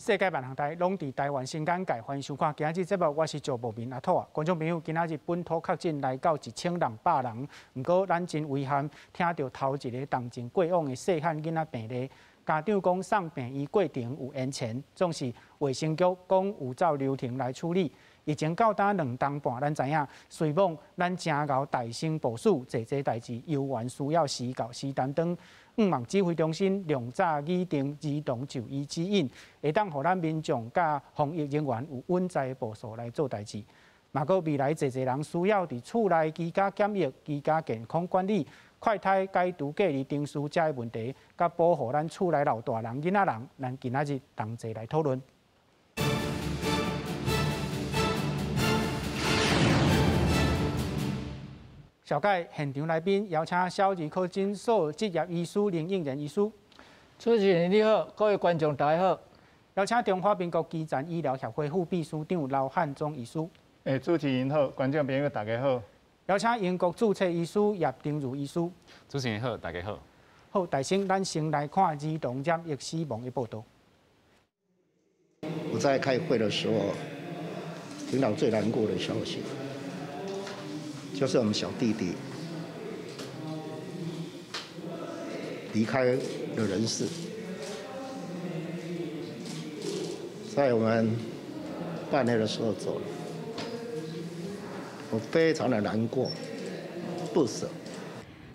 世界萬行台攏佇台灣新簡介，歡迎收看。今仔日節目，我是趙博民阿兔啊。觀眾朋友，今仔日本土確診來到1600人，毋過咱真遺憾，聽著頭一个重症過往的細漢囡仔病例，家長講送病院過程有延遲，總是衛生局講有照流程來處理。疫情到今2冬半，咱知影，雖罔咱誠𠢕大聲部署，濟濟代誌猶原需要時到時擔當。向望指揮中心量早擬定兒童就醫指引，會當予咱民眾佮防疫人員有穩在的步數來做代誌。嘛，閣未來濟濟人需要佇厝內居家檢疫、居家健康管理、快篩解除隔離程序這个問題，佮保護咱厝內老大人、囡仔人，咱今仔日同齊來討論。紹介現場來賓，邀請小兒科診所執業醫師林應仁醫師。主持人你好，各位觀眾大家好。邀請中華民國基層醫療協會副秘書長劉漢忠醫師。主持人好，觀眾朋友大家好。邀請英國註冊醫師葉丁如醫師。主持人好，大家好。好，大先，咱先來看兒童染疫死亡的報導。我在開會的時候，聽到最難過的消息，就是我們小弟弟離開了人世，在我們半夜的時候走了，我非常的難過，不捨。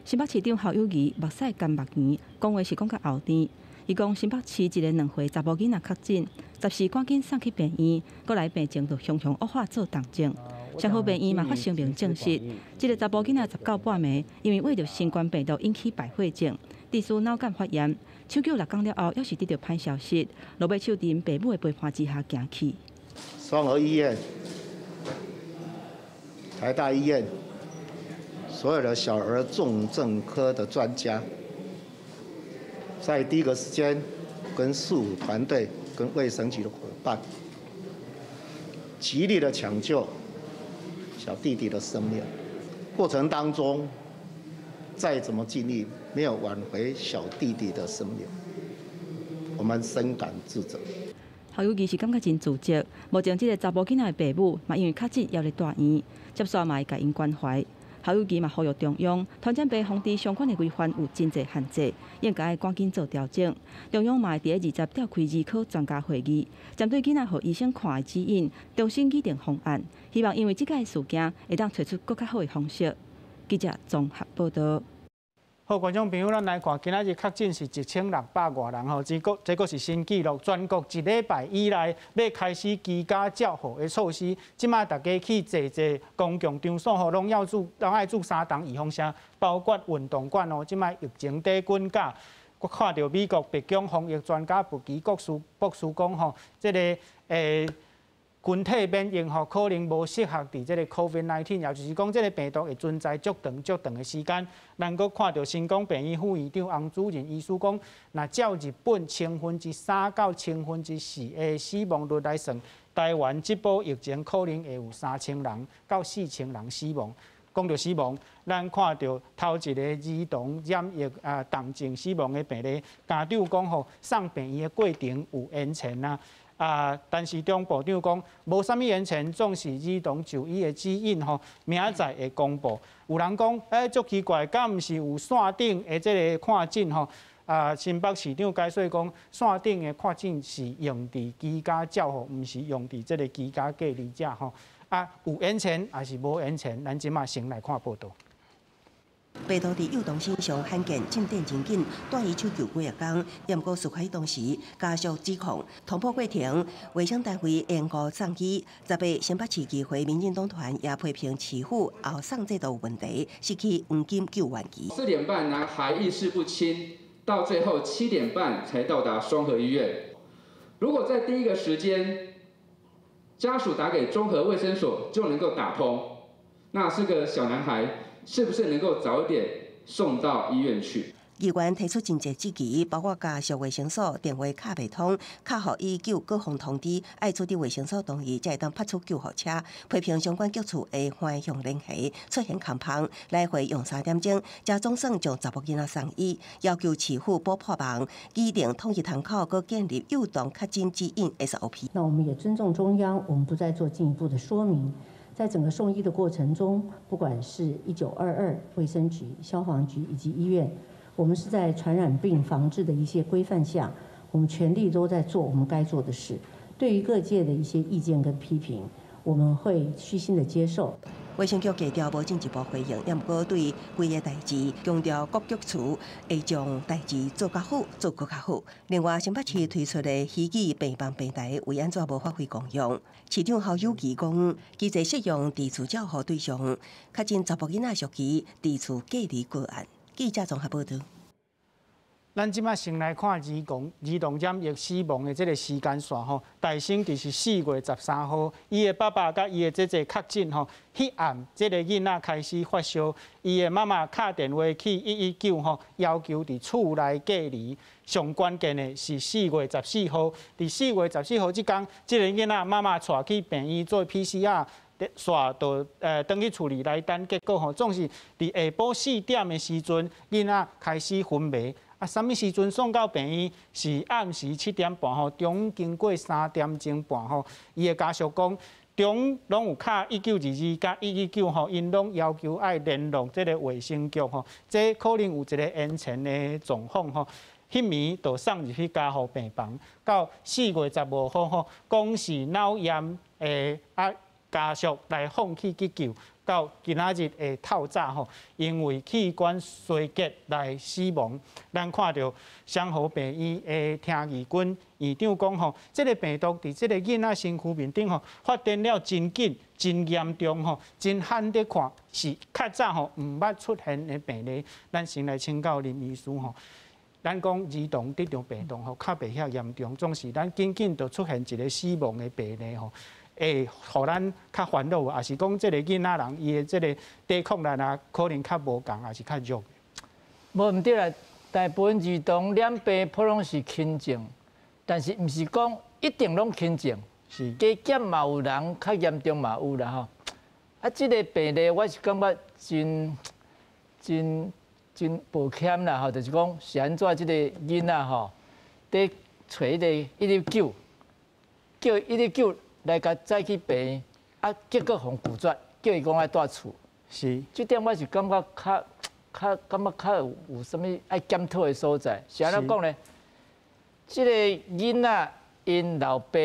新北市長侯友宜目屎乾目圓，講話是講較後甜。伊講新北市一个2歲查某囡仔確診，十四趕緊送去病院，閣來病情就雄雄惡化做重症。雙和病院嘛發聲明證實，這个查埔囡仔19半暝，因為患著新冠病毒引起敗血症，致使腦幹發炎，搶救6工了後，猶是得著歹消息，落尾手佇𪜶爸母的陪伴之下行去。雙和醫院、台大醫院，所有的小兒重症科的專家，在第一個時間跟市府團隊、跟衛生局的夥伴，極力的搶救小弟弟的生命。過程當中，再怎麼盡力，沒有挽回小弟弟的生命，我們深感自責。侯友宜是感覺真自責，目前這个查埔囡仔的爸母嘛因為確診猶佇大院，接煞嘛會共𪜶關懷。侯友宜嘛呼籲中央，傳染病防治相關的規範有真濟限制，應該趕緊做調整。中央嘛會佇咧20召開兒科專家會議，針對囡仔予醫生看的指引，重新擬定方案，希望因為這個事件會當揣出閣較好的方式。記者綜合報導。好，觀眾朋友，咱來看，今仔日確診是1600外人吼，這閣是新紀錄。全國一禮拜以來欲開始居家照護的措施，這馬大家去濟濟公共場所吼，攏愛注三重預防針，包括運動館哦。這馬疫情底滾價，我看著美國白宮防疫專家福奇博士講吼，這个群體免疫吼，可能無適合佇這个 COVID-19，也就是講，這个病毒會存在足長足長的時間。咱閣看著成功病院副院長洪主任醫師講，若照日本3%到4%的死亡率來算，台灣這波疫情可能會有3000人到4000人死亡。講著死亡，咱看著頭一个兒童染疫啊重症死亡的病例，家長講吼，送病院的過程有延遲啊。但是中部長講無啥物延遲，總是兒童就醫的指引吼，明仔載會公布。有人講，足奇怪，敢毋是有線頂的這个看診吼？新北市長解說講，線頂的看診是用佇居家照護，毋是用佇這个居家隔離者吼。有延遲抑是無延遲？咱這馬先來看報導。病毒佇幼童身上罕見進展真緊，帶伊搶救幾仔工，毋過事發當時家屬指控，通報過程衛生單位延誤送醫。18新北市議會民進黨團也批評市府後送制度有問題，失去黃金救援期。4點半男孩意識不清，到最後7點半才到達雙和醫院。如果在第一個時間，家屬打給中和衛生所就能夠打通，那這個小男孩是不是能夠早一點送到醫院去？議員提出真濟質疑，包括家屬衛生所電話敲袂通，敲予119各方通知，愛取得衛生所同意，才會當派出救護車。批評相關局處的橫向聯繫出現空縫，來回用3點鐘，才總算將查某囡仔送醫，要求市府補破網，擬定統一窗口，閣建立幼童確診指引 SOP。那我們也尊重中央，我們不再做進一步的說明。在整個送醫的過程中，不管是1922衛生局、消防局以及醫院，我們是在傳染病防治的一些規範下，我們全力都在做我們該做的事。對於各界的一些意見跟批評，我們會虛心的接受。衛生局低調無進一步回應，也毋過對規个代誌強調各局處會將代誌做較好，做閣較好。另外，新北市推出的虛擬病房平台，為按怎無發揮功用？市長侯友宜講，機制適用佇厝照護對象，確診查埔囡仔屬於佇厝隔離個案。記者綜合報導。咱這擺先來看兒童染疫死亡的這个時間線吼，大生就是4月13號，伊的爸爸佮伊的姐姐確診吼，彼暗這个囡仔開始發燒，伊的媽媽敲電話去119吼，要求佇厝內隔離。上關鍵的是四月十四號，佇四月十四號這工，這个囡仔媽媽帶去病院做 PCR。煞就轉去厝裡來等結果吼，總是佇下晡4點的時陣，囡仔開始昏迷。啊，啥物時陣送到病院？是暗時7點半吼，中經過3點鐘半吼。伊的家屬講，中攏有敲1922佮119吼，𪜶攏要求愛聯絡這个衛生局吼，這可能有一个延遲的狀況吼。彼暝就送入去加護病房，到4月15號吼，講是腦炎的啊。家屬來放棄急救，到今仔日的透早吼，因為器官衰竭來死亡。咱看著雙和病院的聽義軍院長講吼，這个病毒佇這个囡仔身軀面頂吼，發展了真緊、真嚴重吼，真罕得看，是較早吼毋捌出現的病例。咱先來請教林醫師吼。咱講兒童得著病毒吼，較袂遐嚴重，總是咱緊緊就出現一个死亡的病例吼。會予咱較煩惱，抑是講這个囡仔人伊的這个抵抗力啊，可能較無仝，抑是較弱。無毋對啦，大部分兒童染病普攏是輕症，但是毋是講一定攏輕症，加減嘛有人較嚴重嘛有啦吼。啊，這个病例我是感覺真真真抱歉啦吼，就是講是按怎這个囡仔吼，佇揣彼个119，叫119來共載去病院，啊，結果予拒絕，叫伊講愛蹛厝。這點我是感覺較較感覺較有啥物愛檢討的所在。是按怎講呢？這个囡仔𪜶老爸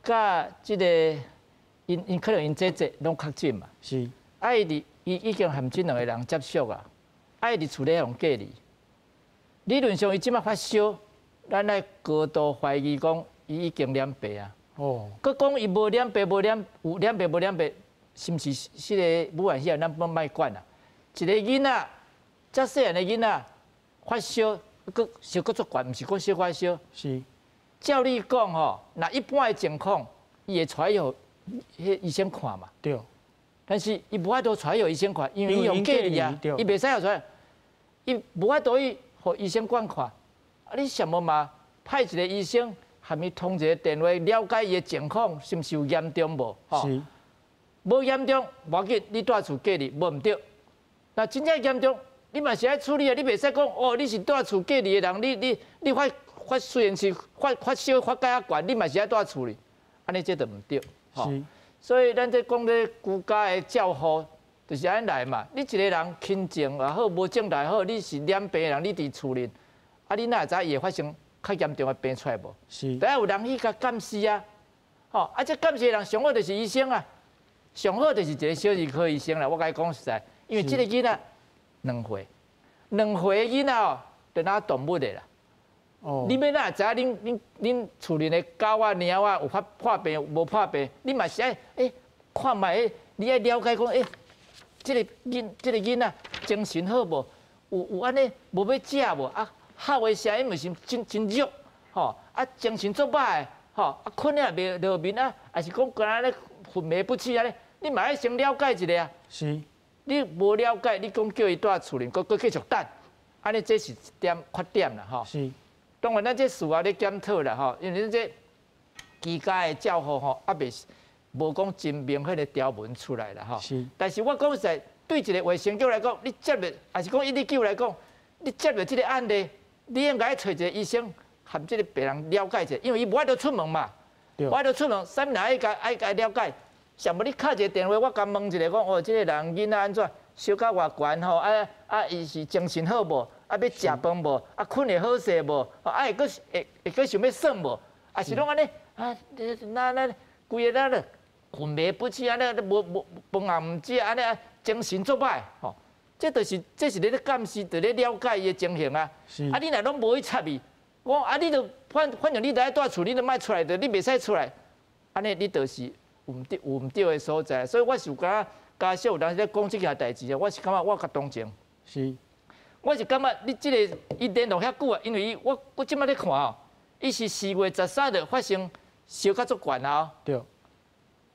佮這个𪜶𪜶可能𪜶姐姐攏確診嘛。啊，伊佇伊已經和這兩个人接觸啊，啊，伊佇厝內予隔離。理論上伊這擺發燒，咱愛高度懷疑講伊已經染病啊。閣講伊無染病，無染有染病無染病，是毋是這个武漢肺炎咱攏莫管啊？一個囡仔，遮細漢的囡仔發燒，閣燒閣足懸，毋是講小發燒。照理講吼，若一般的情況，伊會帶去予彼醫生看嘛。但是伊無法度帶去予醫生看，因為伊予隔離啊，伊袂使予帶，伊無法度去予醫生管看。啊，你啥物嘛派一個醫生？含伊通一个電話，了解伊的情況，是毋是有嚴重無？無嚴重，無要緊，你蹛厝隔離，無毋對。若真正嚴重，你嘛是愛處理啊！你袂使講哦，你是蹛厝隔離的人，你你你發發雖然是發發燒發較懸，你嘛是愛蹛厝裡，按呢這就毋對。所以咱這講這居家的照護，就是按呢來嘛。你一个人輕症也好，無症也好，你是染病的人，你佇厝裡，啊，你哪會知伊會發生較嚴重的病出來無？得愛有人去共監視啊！吼，啊，這監視的人上好就是醫生啊，上好就是一个小兒科醫生啦。我共你講實在，因為這个囡仔2歲，2歲的囡仔哦，就若動物的啦。你欲哪會知影恁恁恁厝裡的狗仔、貓仔有發破病無破病？你嘛是愛看覓，你愛了解講這个囡仔精神好無？有按呢無欲食無？啊，哭的聲音毋是真真弱，吼啊，精神足歹的，吼啊，睏了也袂落眠啊，抑是講敢若咧昏迷不醒按呢？你嘛愛先了解一下啊。你無了解，你講叫伊蹛厝裡，閣閣繼續等。按呢這是一點缺點啦，吼。是。當然，咱這事後咧檢討啦，吼，因為這居家的照護吼，猶未無講真明顯的條文出來啦，吼。是。但是我講實在，對一個衛生局來講，你接著，抑是講119來講，你接著這個案例，你應該揣一個醫生和這個病人了解者，因為伊無法度出門嘛，無法度出門，啥物人愛共愛共了解？上無你敲一個電話，我共問一下，講哦，這個人囡仔按怎，燒甲偌懸吼，啊啊，伊是精神好無？啊，欲食飯無？啊，睏會好勢無？啊，會閣會會閣想欲耍無？啊，是攏按呢？啊，那那規個咱咧昏迷不醒，按呢無無飯也毋食，按呢精神足歹吼。這就是這是咧咧監視，佇咧了解伊的情形啊。啊，你若攏無去插伊，我啊，你著反反正你著愛蹛厝，你著莫出來，著你袂使出來。按呢，你就是有毋對有毋對的所在。所以我是有感覺家屬有當時咧講這件代誌啊，我是感覺我較同情。我是感覺你這個伊連續遐久啊，因為伊我我這擺咧看哦，伊是4月13日發生燒較足懸啊。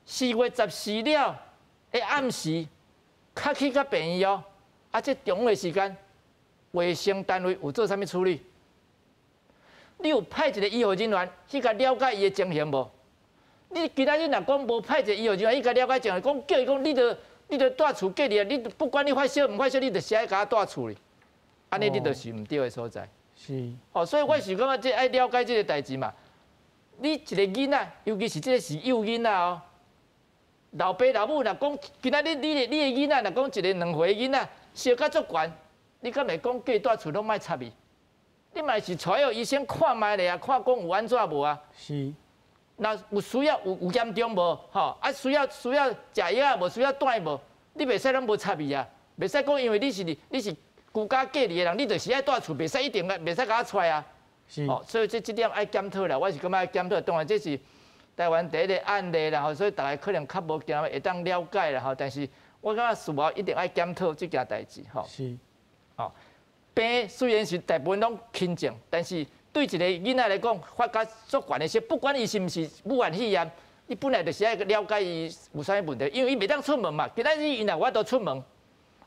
4月14了的暗時，較去到病院哦。啊，這中午的時間，衛生單位有做啥物處理？你有派一個醫護人員去共了解伊的情形無？你今仔日若講無派一個醫護人員去共了解情形，講叫伊講你著你著蹛厝隔離啊！你不管你發燒毋發燒，你著是愛共我蹛厝裡。按呢你就是毋對的所在。哦，所以我是感覺這愛了解這個代誌嘛。你一個囡仔，尤其是這個是幼囡仔哦，老爸老母若講，今仔日你的你的囡仔若講一個2歲囡仔燒甲足懸，你敢會講叫伊蹛厝攏莫插伊？你嘛是揣予醫生看覓咧啊，看講有按怎無啊？若有需要有有嚴重無？吼啊需要需要食藥啊無？需要轉無？你袂使攏無插伊啊！袂使講因為你是你是居家隔離的人，你就是愛蹛厝，袂使一定愛袂使共我揣啊！哦，所以這這點愛檢討啦，我是感覺愛檢討。當然這是台灣第一個案例啦，吼，所以大家可能較無驚會當了解啦，吼。但是我感覺事後一定愛檢討這件代誌，吼。吼，病雖然是大部分攏輕症，但是對一個囡仔來講，發甲足懸的時，不管伊是毋是武漢肺炎，你本來就是愛了解伊有啥物問題，因為伊袂當出門嘛。今仔日伊若有法度出門，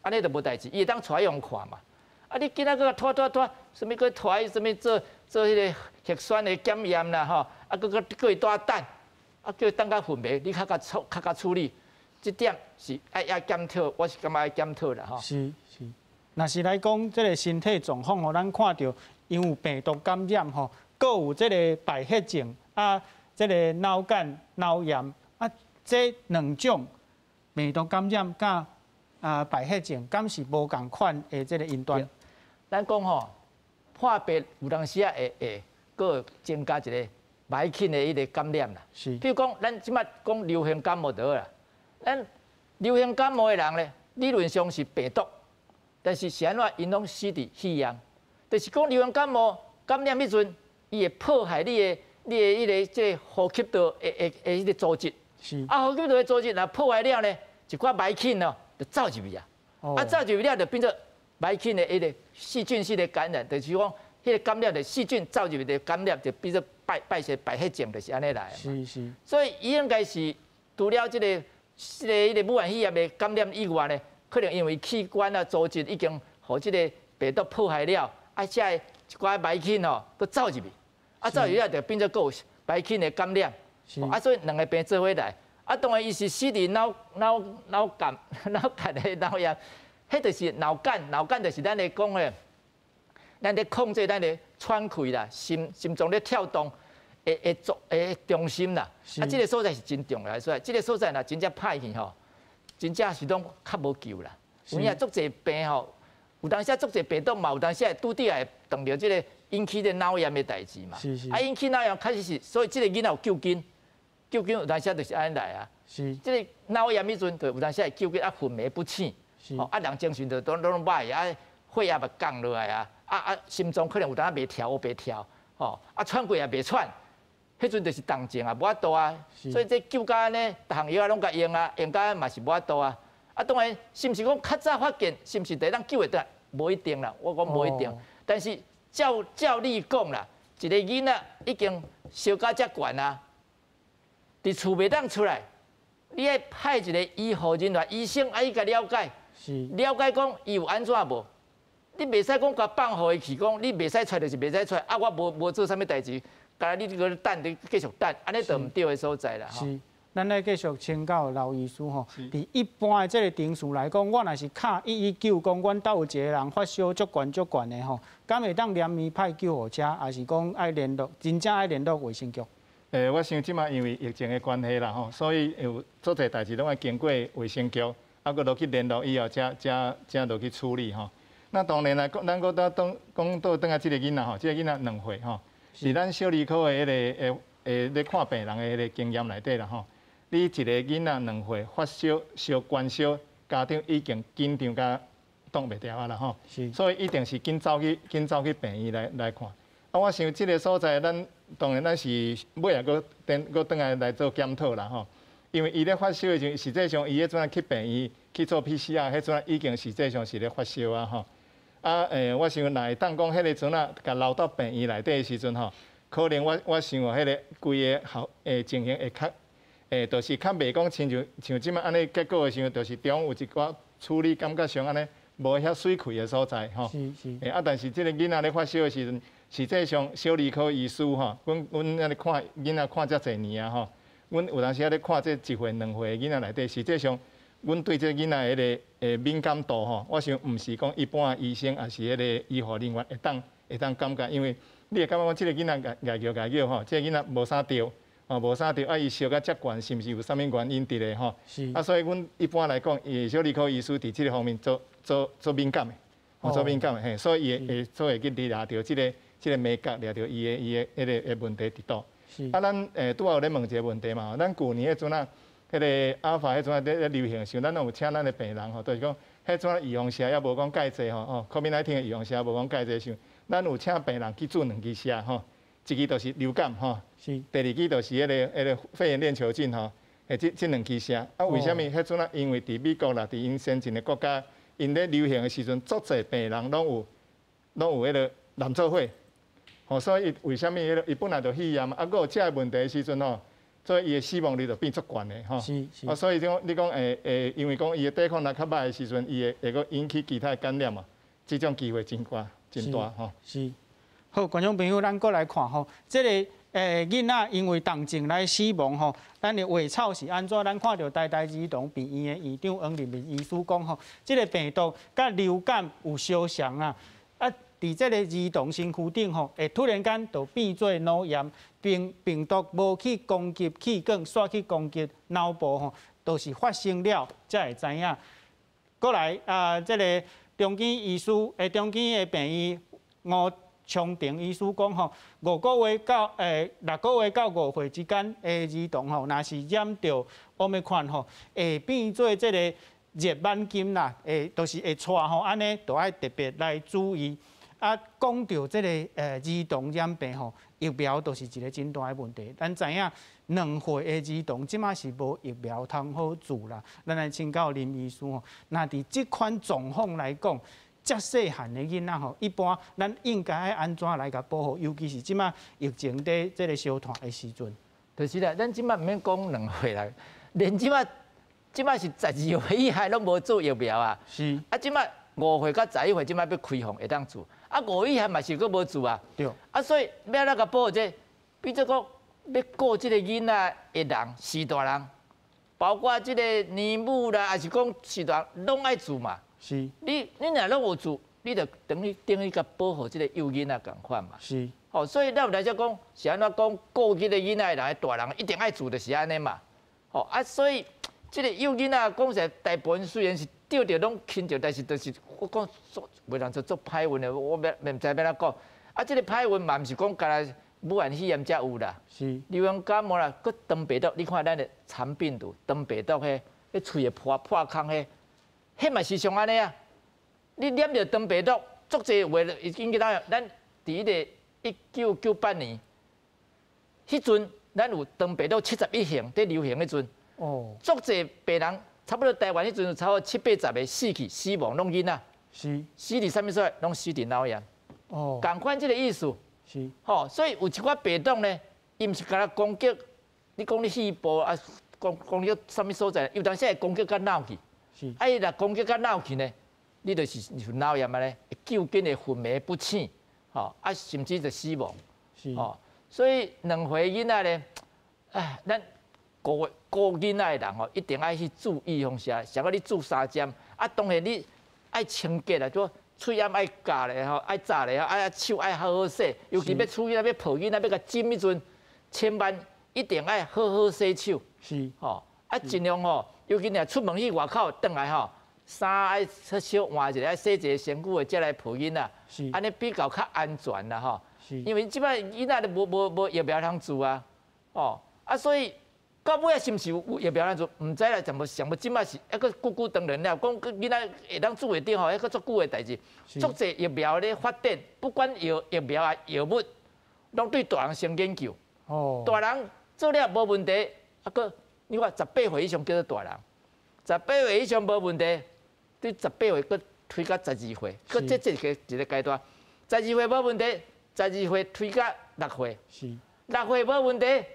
按呢就無代誌，伊會當揣予人看嘛。啊，你囡仔閣拖拖拖，啥物閣拖伊啥物做做彼個核酸的檢驗啦，吼，啊，閣閣叫伊蹛等，啊，叫伊等甲昏迷，你較較處較較處理，這點是愛愛檢討，我是感覺愛檢討啦，吼。是是，若是來講這個身體狀況吼，咱看著因有病毒感染吼，閣有這個敗血症啊，這個腦幹腦炎啊，這兩種病毒感染佮啊敗血症，敢是無仝款的這個因端？咱講吼，破病有當時啊會會閣增加一個袂緊的彼個感染啦。比如講，咱這擺講流行感冒就好啦。咱流行感冒的人咧，理論上是病毒，但是是按怎？𪜶攏死佇肺炎，就是講流行感冒感染彼陣，伊會破壞你的你的彼個這個呼吸道的的的彼個組織。啊，呼吸道的組織若破壞了呢，一寡細菌哦，就走入去啊。啊，走入去了就變做細菌的彼個細菌性的感染，就是講彼個感染的細菌走入去的感染，就變做敗敗血敗血症，就是按呢來。所以伊應該是除了這個這個彼個武漢肺炎的感染以外呢，可能因為器官啊組織已經予這個病毒破壞了，啊，這一寡細菌吼，閣走入去，啊，走入去了就變做閣有細菌的感染，啊，所以兩個病做伙來，啊，當然伊是死佇腦腦腦幹腦幹的腦炎，彼就是腦幹，腦幹就是咱咧講的，咱咧控制咱的喘氣啦，心心臟咧跳動的的作的中心啦，啊，這個所在是真重要的所在，這個所在若真正歹去吼，真正是攏較無救啦。有影足濟病吼，有當時足濟病毒嘛，有當時會拄著會撞著這個引起這腦炎的代誌嘛。啊，引起腦炎確實是，所以這個囡仔有救緊，救緊有當時就是按呢來啊。這個腦炎彼陣，就有當時會救緊啊，昏迷不醒。啊，人精神就攏攏歹啊，血壓嘛降落來啊，啊啊，心臟可能有當袂跳，袂跳，吼，啊，喘氣也袂喘，彼陣就是重症啊，無法度啊。所以這救甲按呢，逐項藥仔攏共用啊，用甲嘛是無法度啊。啊，當然是毋是講較早發現，是毋是會當救會轉來？無一定啦，我講無一定。但是照照理講啦，一個囡仔已經燒甲遮懸啊，佇厝袂當出來，你愛派一個醫護人員、醫生愛去共了解，了解講伊有按怎無？你袂使講共放予伊去，講你袂使出來就是袂使出來，啊，我無做啥物代誌，干焦你閣等，你繼續等，按呢就毋對的所在啦。是，咱來繼續請教劉醫師吼。佇一般的這個程序來講，我若是敲119，講阮兜有一個人發燒足懸足懸的吼，敢會當連夜派救護車，抑是講愛聯絡，真正愛聯絡衛生局？我想這馬因為疫情的關係啦吼，所以有足濟代誌攏愛經過衛生局，啊，閣落去聯絡以後，才落去處理吼。那當然啦，咱閣當講倒轉來這個囡仔吼，這個囡仔2歲吼，是咱小兒科的彼個會咧看病人的彼個經驗內底啦吼。你一個囡仔兩歲發燒燒懸燒，家長已經緊張甲擋袂牢啊啦吼。所以一定是緊走去病院來看。啊，我想這個所在，咱當然咱是尾仔閣轉閣轉來來做檢討啦吼。因為伊咧發燒的時陣，實際上伊彼陣去病院去做 PCR，彼陣已經實際上是咧發燒啊吼。啊，我想若會當講彼個陣啊，共留到病院內底的時陣吼，可能我想哦，彼個規个效情形會較，就是較袂講親像像這馬按呢結果的時陣，就是中有一寡處理感覺上按呢無遐媠氣的所在吼。啊，但是這個囡仔咧發燒的時陣，實際上小兒科醫師吼，阮按呢看囡仔看遮濟年啊吼，阮有當時仔咧看這1歲2歲的囡仔內底，實際上，阮對這個囡仔彼個敏感度吼，我想毋是講一般的醫生，抑是彼個醫護人員會當感覺，因為你會感覺講這個囡仔𠢕叫𠢕叫吼，這個囡仔無啥著，吼無啥著，啊伊燒甲遮懸，是毋是有啥物原因佇咧吼？啊，所以阮一般來講，伊小兒科醫師佇這個方面做敏感的，吼做敏感的嘿，所以伊會做會去掠著這個眉角，掠著伊的彼個問題佇佗。啊，咱拄仔有咧問一個問題嘛，咱舊年彼陣啊，彼個阿爾法彼陣啊咧流行的時陣，咱攏有請咱的病人吼，就是講彼陣預防射抑無講蓋濟吼，吼，COVID-19 的預防射無講蓋濟時，咱有請病人去注兩支射吼，一支就是流感吼，第二支就是彼個肺炎鏈球菌吼，這兩支射。啊，為啥物彼陣啊？因為佇美國啦，佇𪜶先進的國家，𪜶咧流行的時陣，足濟病人攏有彼個濫做伙，吼，所以為啥物彼個伊本來就肺炎，啊，閣有這个問題的時陣吼，所以伊的死亡率就變足懸的吼。啊，所以講你講會，因為講伊的抵抗力較歹的時陣，伊會閣引起其他的感染嘛，這種機會真懸真大吼。是。好，觀眾朋友，咱閣來看吼，這個囡仔因為重症來死亡吼，咱的話草是按怎？咱看著台大兒童病院的院長黃立民醫師講吼，這個病毒佮流感有相像啊，啊，佇這個兒童身軀頂吼，會突然間就變做腦炎，病毒無去攻擊氣管，煞去攻擊腦部吼，都是發生了才會知影。過來啊，這個中間醫師，中間的病院吳昌廷醫師講吼，5個月到6個月到5歲之間的兒童吼，若是染著奧密克戎吼，會變做這個熱滿筋啦，會就是會掣吼，按呢就愛特別來注意。啊，講著這個兒童染病吼，疫苗就是一個真大的問題。咱知影2歲的兒童這馬是無疫苗通好注啦。咱來請教林醫師吼，若佇這款狀況來講，遮細漢的囡仔吼，一般咱應該愛按怎來共保護？尤其是這馬疫情佇這個相傳的時陣。就是啦，咱這馬毋免講2歲啦，連這馬是12歲以下攏無注疫苗啊。啊，這馬5歲到11歲，這馬欲開放會當注。啊，5以下嘛是閣無注啊。啊，所以欲按怎共保護這個？比做講欲顧這個囡仔的人是大人，包括這個年母啦，抑是講序大人，攏愛注嘛。你若攏有注，你就等於共保護這個幼囡仔仝款嘛。吼，所以咱有來才講是按怎講顧這個囡仔的人，大人一定愛注，就是按呢嘛。吼啊，所以這個幼囡仔講實在，大部分雖然是著著攏輕著，但是就是我講做袂當做足歹運的，我欲毋知欲按怎講。啊，這個歹運嘛毋是講干焦武漢肺炎才有啦。流行感冒啦，閣腸病毒，你看咱的腸病毒、腸病毒彼，彼喙會破破空彼，彼嘛是像按呢啊。你染著腸病毒，足濟話已經記得咱佇彼個1998年，彼陣咱有腸病毒71型佇流行彼陣，足濟病人差不多台灣彼陣有差不多七八十个死去死亡攏囡仔，死佇啥物所在？攏死佇腦炎。仝款這个意思。吼，所以有一寡病毒呢，伊毋是干焦攻擊，你講你肺部啊，攻擊啥物所在？有當時會攻擊到腦去。啊，伊若攻擊到腦去呢，你就是像腦炎按呢，就緊會昏迷不醒，吼啊，甚至就死亡，吼。所以2歲囡仔咧，哎，咱顧顧囡仔的人吼，一定愛去注意予防，像講你注三針，啊，當然你愛清潔啦，就喙罨愛咬咧吼，愛紮咧吼，啊手愛好好洗，尤其欲處囡仔、欲抱囡仔、欲共枕彼陣，千萬一定愛好好洗手，吼，啊，盡量吼，尤其若出門去外口，轉來吼，衫愛小換一下，愛洗一下身軀的，才來抱囡仔，按呢比較較安全啦吼。因為這擺囡仔都無無無疫苗通注啊，哦，啊，所以到尾仔是毋是有疫苗通注，毋知啦，全部上無這擺是抑閣久久長年了，講囡仔會當注會著吼，抑閣足久的代誌。足濟疫苗咧發展，不管藥疫苗啊藥物，攏對大人先研究。大人做了無問題，啊，閣你看18歲以上叫做大人，十八歲以上無問題，對十八歲閣推到12歲，閣這這個一個階段，十二歲無問題。12歲推到6歲，6歲無問題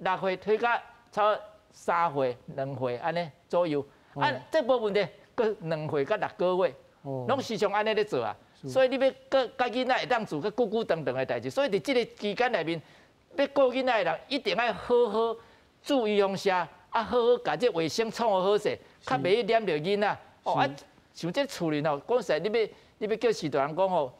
，6歲推到差不多3歲、2歲按呢左右，啊，這無問題，閣2歲到6個月，攏時常按呢咧做啊。所以你欲閣佮囡仔會當做閣久久長長的代誌，所以佇這個期間內面，欲顧囡仔的人一定愛好好注意予防，啊，好好共這衛生創好勢，較袂去染著囡仔。哦啊，像這厝裡吼，講實在，你欲叫序大人講吼。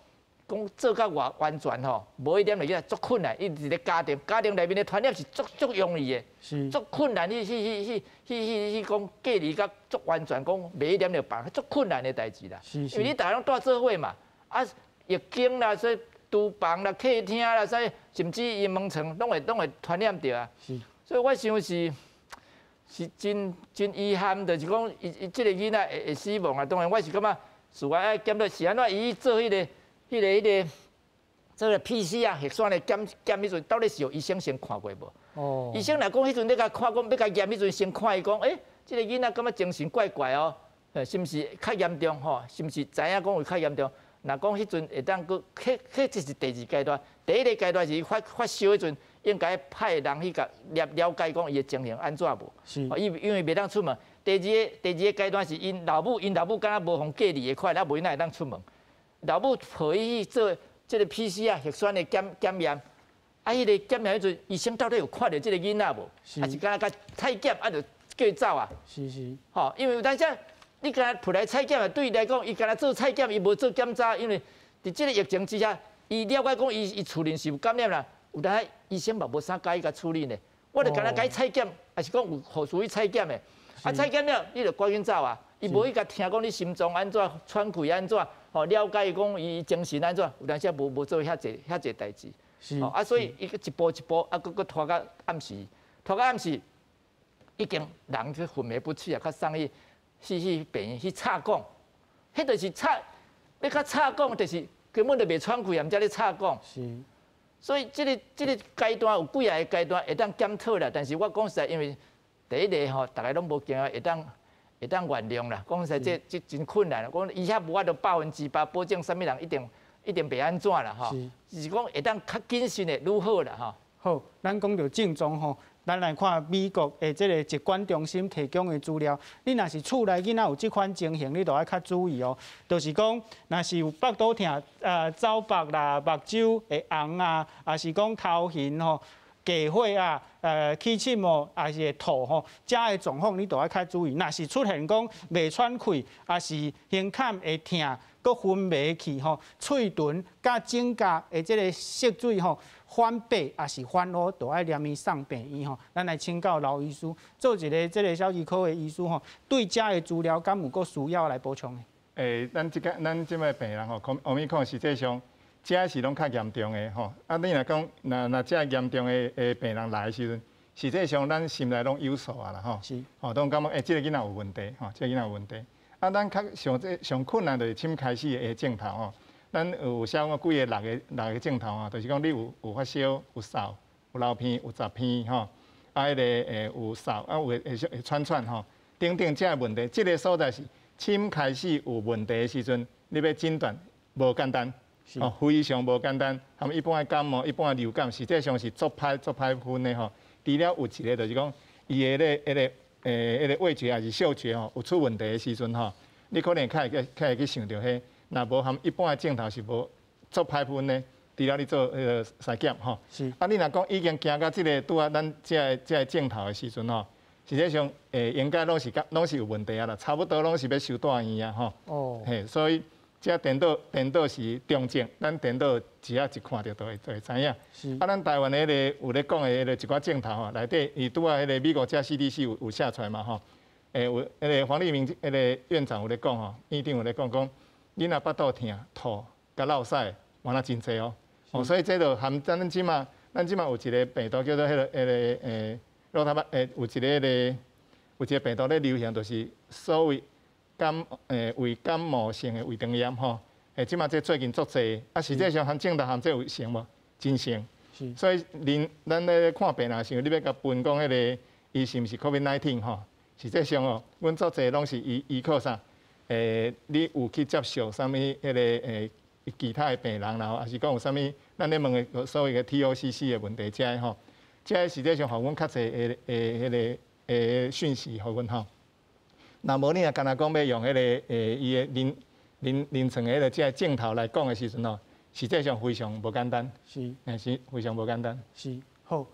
講做甲偌完全吼，無一點就囡仔足困難。伊佇咧家庭，家庭內面的傳染是足足容易的，足困難去去去去去去講隔離甲足完全，講袂去染著別人，足困難的代誌啦。因為你逐家攏蹛做伙嘛，啊，浴間啦，說廚房啦、客廳啦，啥甚至伊門床攏會攏會傳染著啊。所以我想是是真真遺憾，就是講伊伊這個囡仔會會死亡啊。當然我是感覺，事後愛檢討是按怎伊去做彼個。彼個彼個做個 PCR 核酸的檢檢彼陣，到底是有醫生先看過無？醫生若講彼陣咧共看講欲共驗彼陣，先看伊講，欸，這個囡仔感覺精神怪怪哦，是毋是較嚴重吼？是毋是知影講有較嚴重？若講彼陣會當閣，彼彼這是第二階段，第一個階段是發發燒彼陣，應該派人去共了了解講伊的情形按怎無？伊因為袂當出門。第二個階段是𪜶老母，𪜶老母敢若無予隔離的款，啊無伊哪會當出門？老母抱伊去做這個 PCR 核酸的檢檢驗，啊，彼個檢驗彼陣，醫生到底有看著這個囡仔無？還是敢若共採檢啊，就叫伊走啊？吼，因為有當時你敢若抱來採檢啊，對伊來講，伊敢若做採檢，伊無做檢查，因為佇這個疫情之下，伊了解講伊伊厝裡是有感染啦，有當醫生嘛無啥佮意共處理呢。我就敢若共伊採檢，抑是講有護士去採檢的，啊採檢了，你就趕緊走啊。伊無去共聽講你心臟按怎，喘氣按怎，吼了解講伊精神按怎，有當時無無做遐濟遐濟代誌，啊，所以伊一步一步啊，閣閣拖到暗時，拖到暗時已經人去昏迷不醒啊，較送去去去病院去插管，彼就是插，欲較插管就是根本就袂喘氣啊，毋才咧插管。所以這個這個階段有幾仔個階段會當檢討啦，但是我講實在，因為第一個吼，逐家攏無經驗會當。會當原諒啦，講實在，這這真困難。講醫學無法度100%保證啥物人一定一定袂按怎啦吼，是講會當較謹慎的愈好啦吼。好，咱講著症狀吼，咱來看美國的這個疾管中心提供的資料。你若是厝內囡仔有這款情形，你就愛較注意哦。就是講，若是有腹肚疼、走腹啦、目睭會紅啊，抑是講頭暈吼、低血壓、氣喘哦，抑是會吐吼，這的狀況你都愛較注意。若是出現講袂喘氣，抑是胸坎會疼，閣昏迷去吼，喙唇佮指甲的這個色水吼反白，抑是反烏，都愛連伊送病院吼。咱來請教劉醫師，做一個這個小兒科的醫師吼，對這的資料敢有閣需要來補充的？咱這個咱這擺病人吼，Omicron 實際上。這是攏較嚴重的吼，啊，你若講若若這嚴重的的病人來的時陣，實際上咱心內攏有數啊啦吼，吼，攏感覺欸，這個囡仔有問題吼，這個囡仔有問題。啊，咱較上這上困難就是先開始的症頭吼，咱有寫講幾個六个六个症頭啊，就是講你有有發燒、有嗽、有流鼻、有雜鼻吼，啊，彼個會有嗽，啊，有會會喘喘吼，等等這個問題，這個所在是先開始有問題的時陣，你欲診斷無簡單。哦，非常無簡單。他們一般的感冒、一般的流感，實際上是足歹足歹分的吼。除了有一個就是講，伊的咧彼個彼個味覺抑是嗅覺吼有出問題的時陣吼，你可能較會去想著彼，若無含一般的症頭是無足歹分的，除了你做彼个篩檢吼。啊，你若講已經行到這个拄仔咱這个症頭的時陣吼，實際上應該攏是有問題啊啦，差不多攏是欲收住院啊吼。嘿，所以這顛倒是中症，咱顛倒只要一看著就會知影。啊，咱台灣的彼个有咧講的彼个一寡症頭吼，內底伊拄仔彼個美國這 CDC 有寫出來嘛吼。有彼个黃立明彼个院長有咧講吼，院長有咧講講，你若腹肚疼、吐、佮落屎，原來真濟哦。哦，所以這就含咱這馬有一個病毒叫做彼個羅他巴有一個彼个有一個病毒咧流行，就是所謂胃感冒性的胃腸炎吼。這馬這最近足濟，啊，實際上含症頭含這有像無？真像。所以恁咱咧看病人時，你欲共分講彼个伊是毋是 COVID-19 吼？實際上哦，阮足濟攏是依靠啥？你有去接觸啥物彼个其他的病人啦，抑是講有啥物？咱咧問的所謂的 TOCC 的問題，這个吼，這个實際上予阮較濟的彼个訊息，予阮吼。若無你若干焦講欲用彼个伊的臨床的彼个這个症頭來講的時陣吼，實際上非常無簡單。是非常無簡單。是，好。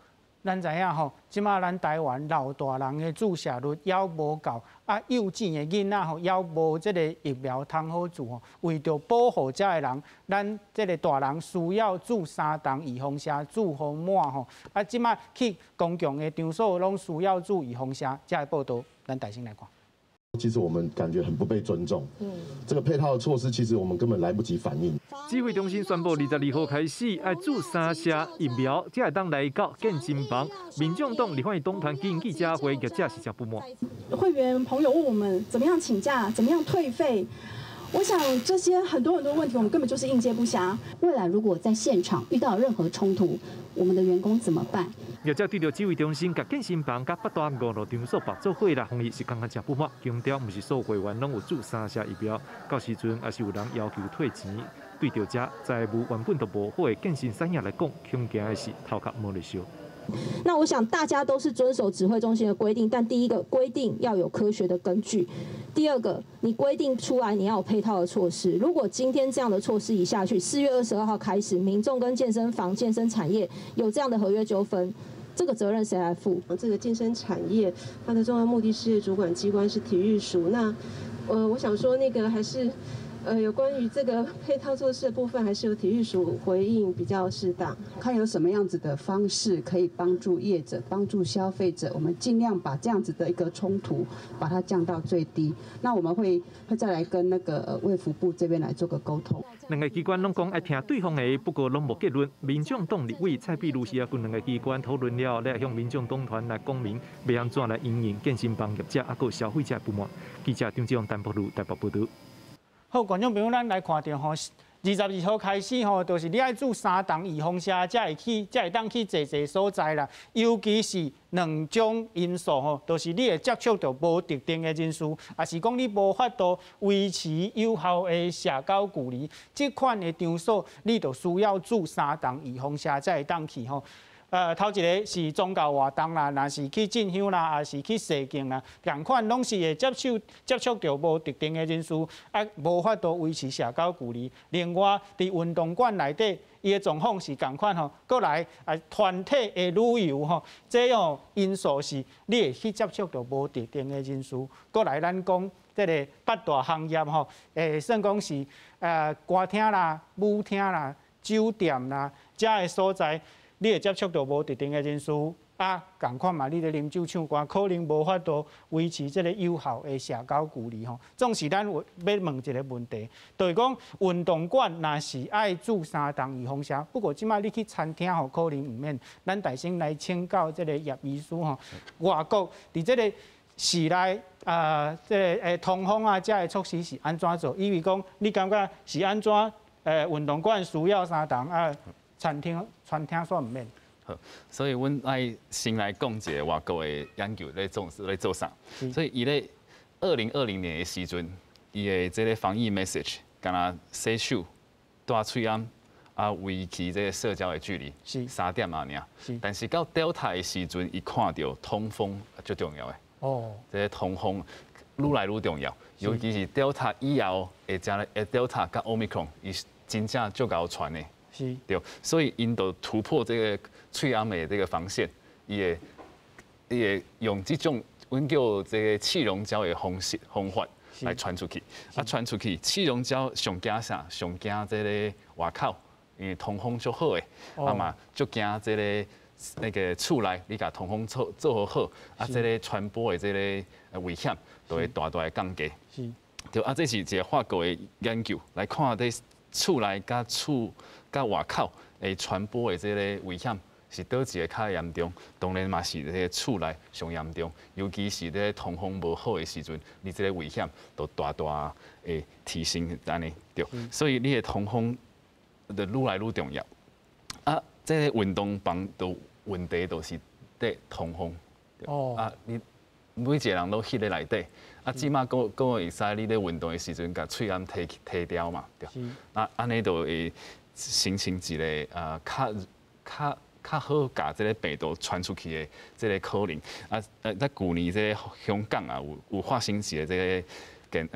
咱知影吼，這馬咱台灣老大人的注射率猶無夠，啊，幼稚的囡仔吼猶無這個疫苗通好注吼。為著保護遮的人，咱這個大人需要注三針預防射，注予滿吼。啊，這馬去公共的場所攏需要注預防射，這个報道，咱大先來看。其實我們感覺很不被尊重。這個配套的措施，其實我們根本來不及反應。指揮中心宣布，22號開始愛注三劑疫苗，才會當來到健身房。民眾黨立法院黨團舉行記者會，業者是誠不滿。會員朋友問我們，怎麼樣請假，怎麼樣退費？我想這些很多很多問題，我們根本就是應接不暇。未來如果在現場遇到任何衝突，我們的員工怎麼辦？業者對著指揮中心、佮健身房、佮八大娛樂場所綁做伙來防疫是感覺誠不滿，強調毋是所有會員攏有注三劑疫苗，到時陣也是有人要求退錢。對著這財務原本就無好的健身產業來講，恐驚的是頭殼無咧燒。那我想大家都是遵守指揮中心的規定，但第一個規定要有科學的根據，第二個你規定出來你要有配套的措施。如果今天這樣的措施一下去，4月22號開始，民眾跟健身房、健身產業有這樣的合約糾紛，這個責任誰來負？這個健身產業它的重要目的是主管機關是體育署，那我想說那個還是。有關於這個配套措施的部分，還是由體育署回應比較適當。看有什麼樣子的方式可以幫助業者、幫助消費者，我們盡量把這樣子的一個衝突，把它降到最低。那我們會再來跟那個衛福部這邊來做個溝通。兩个機關攏講愛聽對方的，不過攏無結論。民眾黨立委蔡壁如是啊，跟兩个機關討論了，來向民眾黨團來講明，欲按怎來因應健身房業者啊，閣消費者不滿。記者張志勇、陳柏如台北報導。好，觀眾朋友，咱來看著吼，22號開始吼，就是你愛注三針預防射，才會當去坐坐所在啦。尤其是兩種因素吼，就是你會接觸著無特定的人士，抑是講你無法度維持有效的社交距離，這款的場所，你就需要注三針預防射才會當去吼。頭一个是宗教活動啦，若是去進香啦，抑是去踅境啦，仝款攏是會接觸著無特定的人士，啊，無法度維持社交距離。另外，佇運動館內底，伊的狀況是仝款吼，閣來啊，團體的旅遊吼，這哦因素是你會去接觸著無特定的人士。閣來，咱講這个八大行業吼，算講是歌廳啦、舞廳啦、酒店啦，遮的所在。你會接觸著無特定的人士，啊，仝款嘛，你咧啉酒唱歌，可能無法度維持這个有效的社交距離吼。總是咱有欲問一个問題，就是講運動館若是愛注三針預防射，不過這馬你去餐廳吼，可能毋免。咱大先來請教這个葉醫師吼，外國佇這个室內啊，這个通風啊，遮的措施是按怎做？以為講你感覺是按怎？運動館需要三針啊？餐廳煞毋免。好，所以阮愛先來講一个外國的研究咧做啥。所以伊咧2020年的時陣，伊的這个防疫 message，敢若洗手、戴喙罨啊，維持這个社交的距離，三點仔爾。但是到 Delta 的時陣，伊看著通風足重要的。這个通風，愈來愈重要，尤其是 Delta 以後會將來 Delta 佮 Omicron，伊是真正足𠢕傳的。對，所以𪜶就突破這個喙罨的這個防線，伊會用這種阮叫這個氣溶膠的方式方法來傳出去。啊，傳出去，氣溶膠上驚啥？上驚這个外口，因為通風足好的，啊嘛足驚這个那个厝內你共通風做做好好，啊，這个傳播的這个危險就會大大的降低。對，啊，這是一个法國的研究來看佇厝內佮厝佮外口會傳播的這个危險是佗一个較嚴重？當然嘛是這个厝內上嚴重，尤其是咧通風無好的時陣，你這个危險就大大會提升按呢對。所以你的通風就愈來愈重要。啊，這个運動房的問題就是佇通風。啊，你每一个人攏翕咧內底，啊，這馬閣閣會使你咧運動的時陣，共喙罨提提掉嘛，對。啊，按呢就會形成一个較較較好共這个病毒傳出去的這个可能。啊，在舊年這个香港啊，有發生一个這个健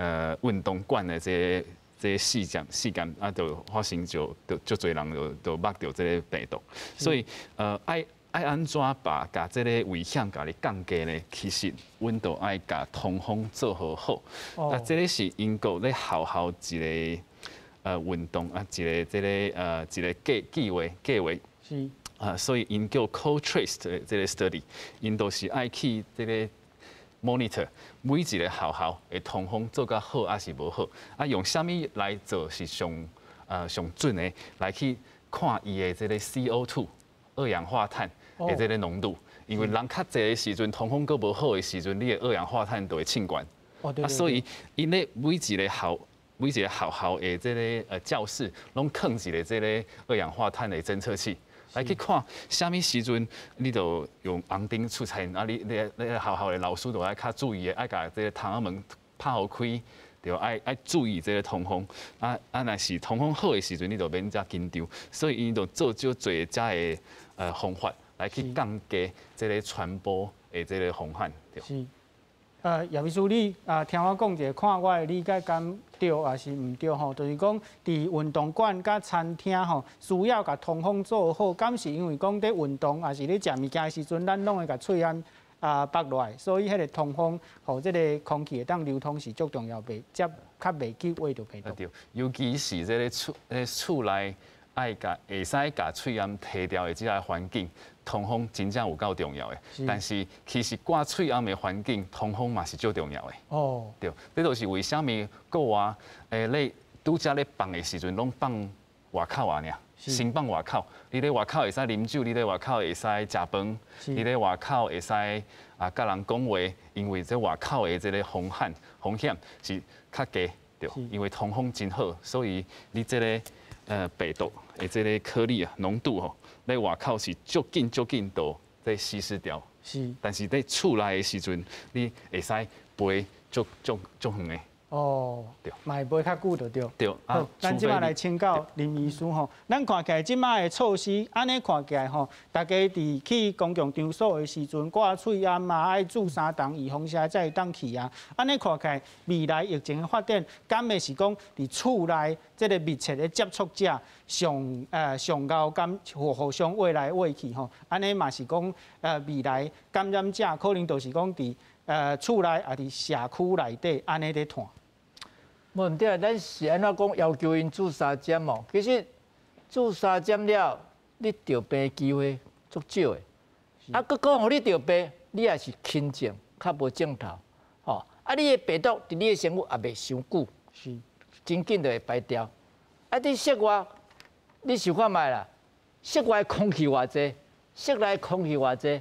運動館的這个這个試驗，啊，就發生就足濟人就捌著這个病毒。所以愛按怎把共這个危險共你降低呢？其實阮都愛共通風做好好。啊，這个是英國咧學校一个運動啊，一个這个一个計劃計劃。啊，所以𪜶叫 co-trace 的這个 study，𪜶都是愛去這个 monitor 每一个學校的通風做甲好抑是無好，啊，用啥物來做是上準的，來去看伊的這个 CO2 二氧化碳的這个濃度，因為人較濟的時陣，通風閣無好的時陣，你的二氧化碳就會衝懸。啊，所以𪜶咧每一个學校的這个教室，攏囥一个這个二氧化碳的偵測器。來去看啥物時陣，你就用紅燈出現，啊你學校的老師就愛較注意的，愛共這个窗仔門拍予開，著愛注意這个通風。啊，若是通風好的時陣，你就免遮緊張。所以𪜶就做足濟遮的方法來去降低這个傳播的這个風險。對。是。葉醫師，你啊聽我講一下，看我的理解敢對抑是毋對吼？就是講，佇運動館佮餐廳吼，需要共通風做好，敢是因為講佇運動抑是咧食物件的時陣，咱攏會共喙罨啊縛落來，所以彼個通風，予這个空氣會當流通是足重要，袂才較袂去秽著病毒。對，尤其是這个厝內愛共會使共喙罨提掉的這个環境。通風真正有夠重要的，但是其實掛喙罨的環境通風嘛是足重要的。對，這就是為啥物國外咧拄才咧放的時陣，攏放外口啊爾，先放外口。你咧外口會使啉酒，你咧外口會使食飯，你咧外口會使啊佮人講話，因為這外口的這个風險是較低，對，因為通風真好，所以你這个病毒的這个顆粒啊濃度吼，咧外口是足緊足緊就咧稀釋掉。但是佇厝內的時陣，你會使飛足足足遠的。對。嘛會飛較久就對。對。好，咱這擺來請教林醫師吼，咱看起來這擺的措施，按呢看起來吼，大家佇去公共場所的時陣，掛喙罨嘛，愛注三針預防針才會當去啊。按呢看起來，未來疫情的發展，敢會是講佇厝內這个密切的接觸者上𠢕敢互相穢來穢去吼，按呢嘛是講未來感染者可能就是講佇厝內抑佇社區內底按呢咧傳。無毋對啊，咱是按怎講要求𪜶注三針哦？其實注三針了，你著病機會足少的。啊，閣講予你著病，你也是輕症，較無症頭，吼。啊，你的病毒佇你的身軀也袂傷久，真緊就會排掉。啊，佇室外，你想看覓啦？室外空氣偌濟，室內空氣偌濟。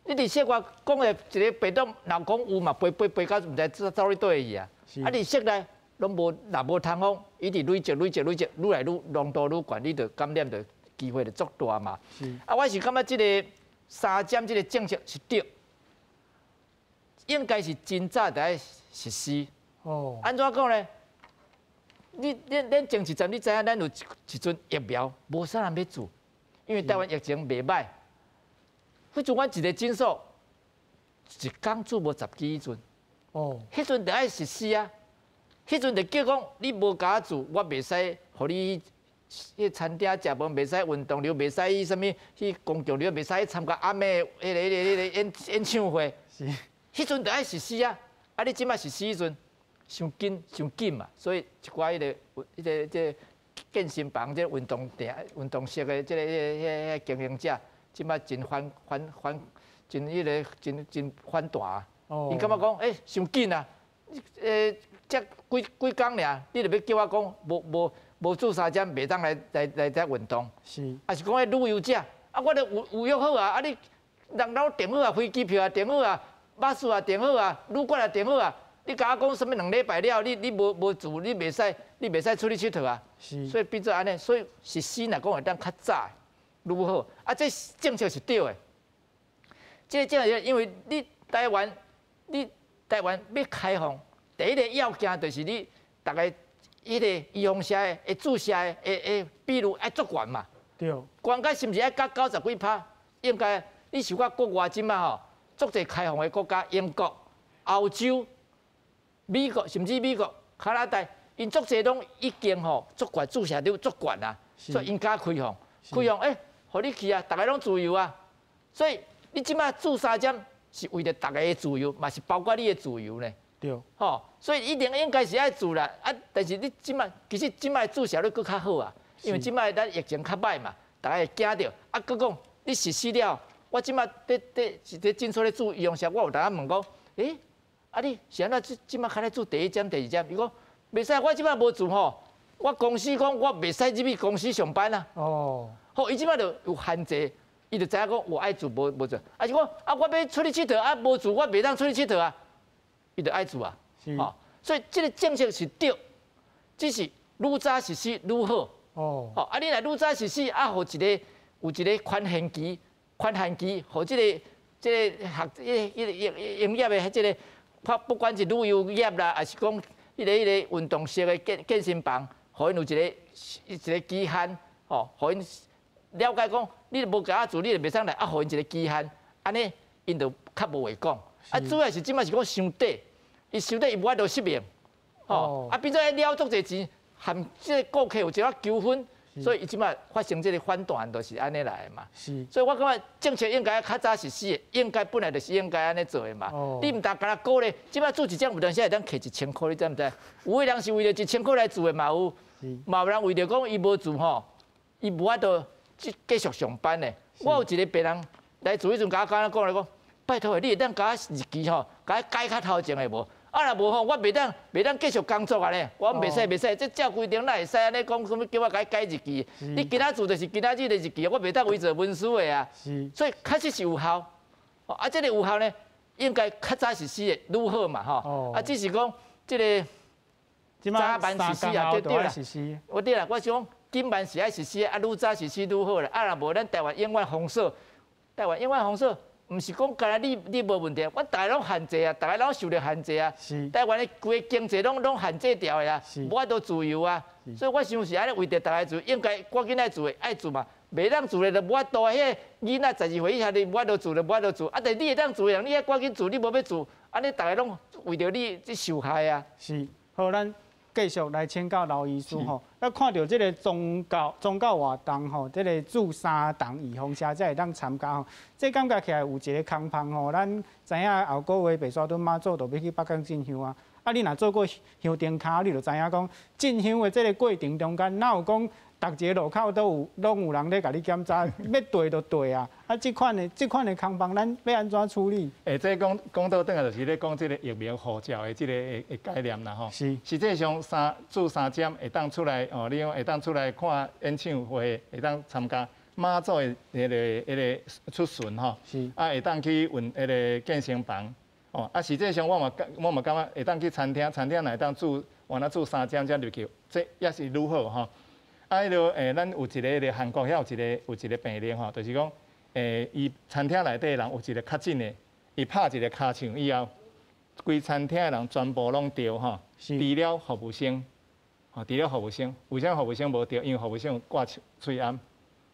你佇室外講的一个病毒，若講有嘛，飛飛飛到毋知走去佗去啊。啊，佇室內攏無，若無通風，伊佇累積累積累積，愈來愈濃度愈懸，你就感染的機會就足大嘛。啊，我是感覺這个三針這个政策是對，應該是真早就愛實施。按怎講呢？你恁前一陣你知影，咱有一陣疫苗無啥人欲注，因為台灣疫情袂䆀。彼陣阮一个診所，一工注無十支彼陣，哦，彼阵就爱实施啊，彼阵就叫讲你无共我注，我袂使予你去餐厅食饭，袂使运动场，袂使去啥物去公共场，袂使去参加暗暝彼个演唱会。是，彼阵就爱实施啊！啊，你这摆实施彼阵，伤紧伤紧嘛，所以一寡彼个这健身房、这运动店、运动室的这个、彼个经营者，这摆真反反反，真彼个真真反弹。伊感觉讲，欸，伤紧啊！才几几工尔，你就欲叫我讲无注三针，袂当来遮运动。是，抑是讲彼旅游者，啊，我都有约好啊，啊你人拢订好啊，飞机票也订好啊，巴士也订好啊，旅馆也订好啊，你共我讲啥物2礼拜了，你无注，你袂使出去𨑨迌啊。是，所以变做按呢，所以实施若讲会当较早愈好。啊，这政策是对的。这个政策因为你台湾欲开放，第一个要件就是你逐个彼个预防射的、注射的、会比率爱足悬嘛。对。悬到是毋是爱到90几趴？应该你想看国外这摆吼，足济开放的国家，英国、欧洲、美国，甚至美国、加拿大，𪜶足济拢已经吼足悬注射率足悬啊，所以𪜶敢开放，开放欸，予你去啊，逐个拢自由啊。所以你这摆注三针是为著逐个的自由，嘛是包括你的自由呢。对。吼，所以一定应该是爱注啦。啊，但是你这摆其实这摆注射率阁较好啊，因为这摆咱疫情较歹嘛，逐家会惊著。啊，阁讲你实施了，我这摆伫伫是伫诊所咧注预防射，我有当仔问讲，欸，啊你是按怎这摆较咧注第一针、第二针？伊讲袂使，我这摆无注吼，我公司讲我袂使入去公司上班啊。哦。好，伊这摆就有限制。伊就知影讲，我爱注无注，啊是讲啊，我欲出去𨑨迌啊，无注我袂当出去𨑨迌啊，伊就爱注啊，吼，所以这个政策是对，只是愈早实施愈好。哦，吼，啊，你若愈早实施，啊，予一个有一个宽限期，宽限期，予这个学彼个营业的这个，不管是旅游业啦，抑是讲彼个运动室的健身房，予𪜶有一个期限，吼，予𪜶了解讲，你无共我注，你就袂使来，啊，予𪜶一个期限，按呢，𪜶就较无话讲。啊，主要是这摆是讲伤短，伊伤短伊无法度适应，吼，啊，变做了足济钱，含这个顾客有一寡纠纷，所以伊这摆发生这个反弹，就是按呢来的嘛。是。所以我感觉政策应该较早实施的，应该本来就是应该按呢做的嘛。你毋但共人鼓励，这摆注一针有当时会当摕1000箍，你知毋知？有的人是为著1000箍来注的嘛有，嘛有人为著讲伊无注吼，伊无法度继续上班的。我有一个病人来注彼阵，共我讲来讲，拜托你会当共我日期吼，共我改较头前的无？啊，若无吼，我袂当继续工作啊咧！我袂使袂使，这照规定哪会使按呢讲，啥物叫我共改日期？你今仔注就是今仔日的日期，我袂当伪造文书的啊。所以确实是有效。啊，这个有效呢，应该较早实施的愈好嘛吼。啊，只是讲这个早晚实施啊，对对啦。我对啦，我想讲紧慢是爱实施，啊，愈早实施愈好啦。啊，若无咱台湾永远封锁，台湾永远封锁。毋是讲干焦你无问题，阮逐家拢限制啊，逐家拢受著限制啊。台湾的规个经济拢限制牢的啊，无法度自由啊。所以我想是按呢，为著逐家自由，应该赶紧爱注的爱注嘛，袂当注的就无法度啊。彼个囡仔12岁以下，你无法度注就无法度注。啊，但你会当注的人，你爱赶紧注，你无欲注，按呢逐家拢为著你去受害啊。是，好，咱继续来请教刘医师吼。咱看著这个宗教活动吼，这个注三剂预防射才会当参加吼。这感觉起来有一个空芳吼。咱知影后个月白沙屯妈祖就欲去北港进香啊。啊，你若做过香灯跤，你就知影讲进香的这个过程中间，哪有讲逐一个路口都有拢有人咧共你检查，欲对就对啊。啊，这款的空芳，咱欲按怎处理？欸，这讲讲倒转来就是咧讲这个疫苗护照的这个的概念啦吼。实际上注三针会当出来哦，你讲会当出来看演唱会，会当参加妈祖的彼个出巡吼。啊，会当去运彼个健身房。哦，啊，实际上我嘛感觉会当去餐厅，餐厅若会当注，原来注三针才入去，这也是愈好吼。啊，彼个咱有一个彼个韩国遐有一个病例吼，就是讲，伊餐厅内底人有一个确诊的，伊拍一个尻枪以后，规餐厅的人全部拢著吼，除了服务生，吼，除了服务生，为啥服务生无著？因为服务生有挂喙罨，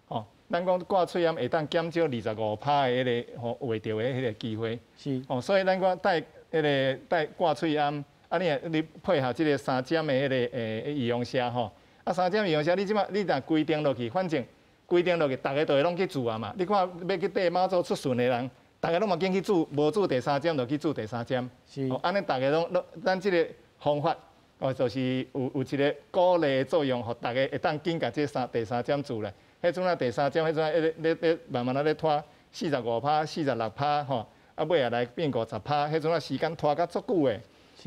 吼，咱讲挂喙罨会当减少25%的彼个吼患著的彼个机会，哦，所以咱讲戴彼个戴掛喙罨，啊你你配合這個三針的彼个預防射吼，啊三針預防射，你這擺你若規定落去，反正規定落去，逐个都會攏去注啊嘛。你看欲去綴媽祖出巡的人，逐个攏嘛緊去注，無注第三針就去注第三針。是。按呢，逐个攏攏，咱這个方法哦，就是有一个鼓勵的作用，予逐个會當緊共這三第三針注咧。彼陣啊第三針，彼陣啊咧咧咧慢慢仔咧拖45%、46%吼，啊尾仔來變50%，彼陣啊時間拖甲足久的。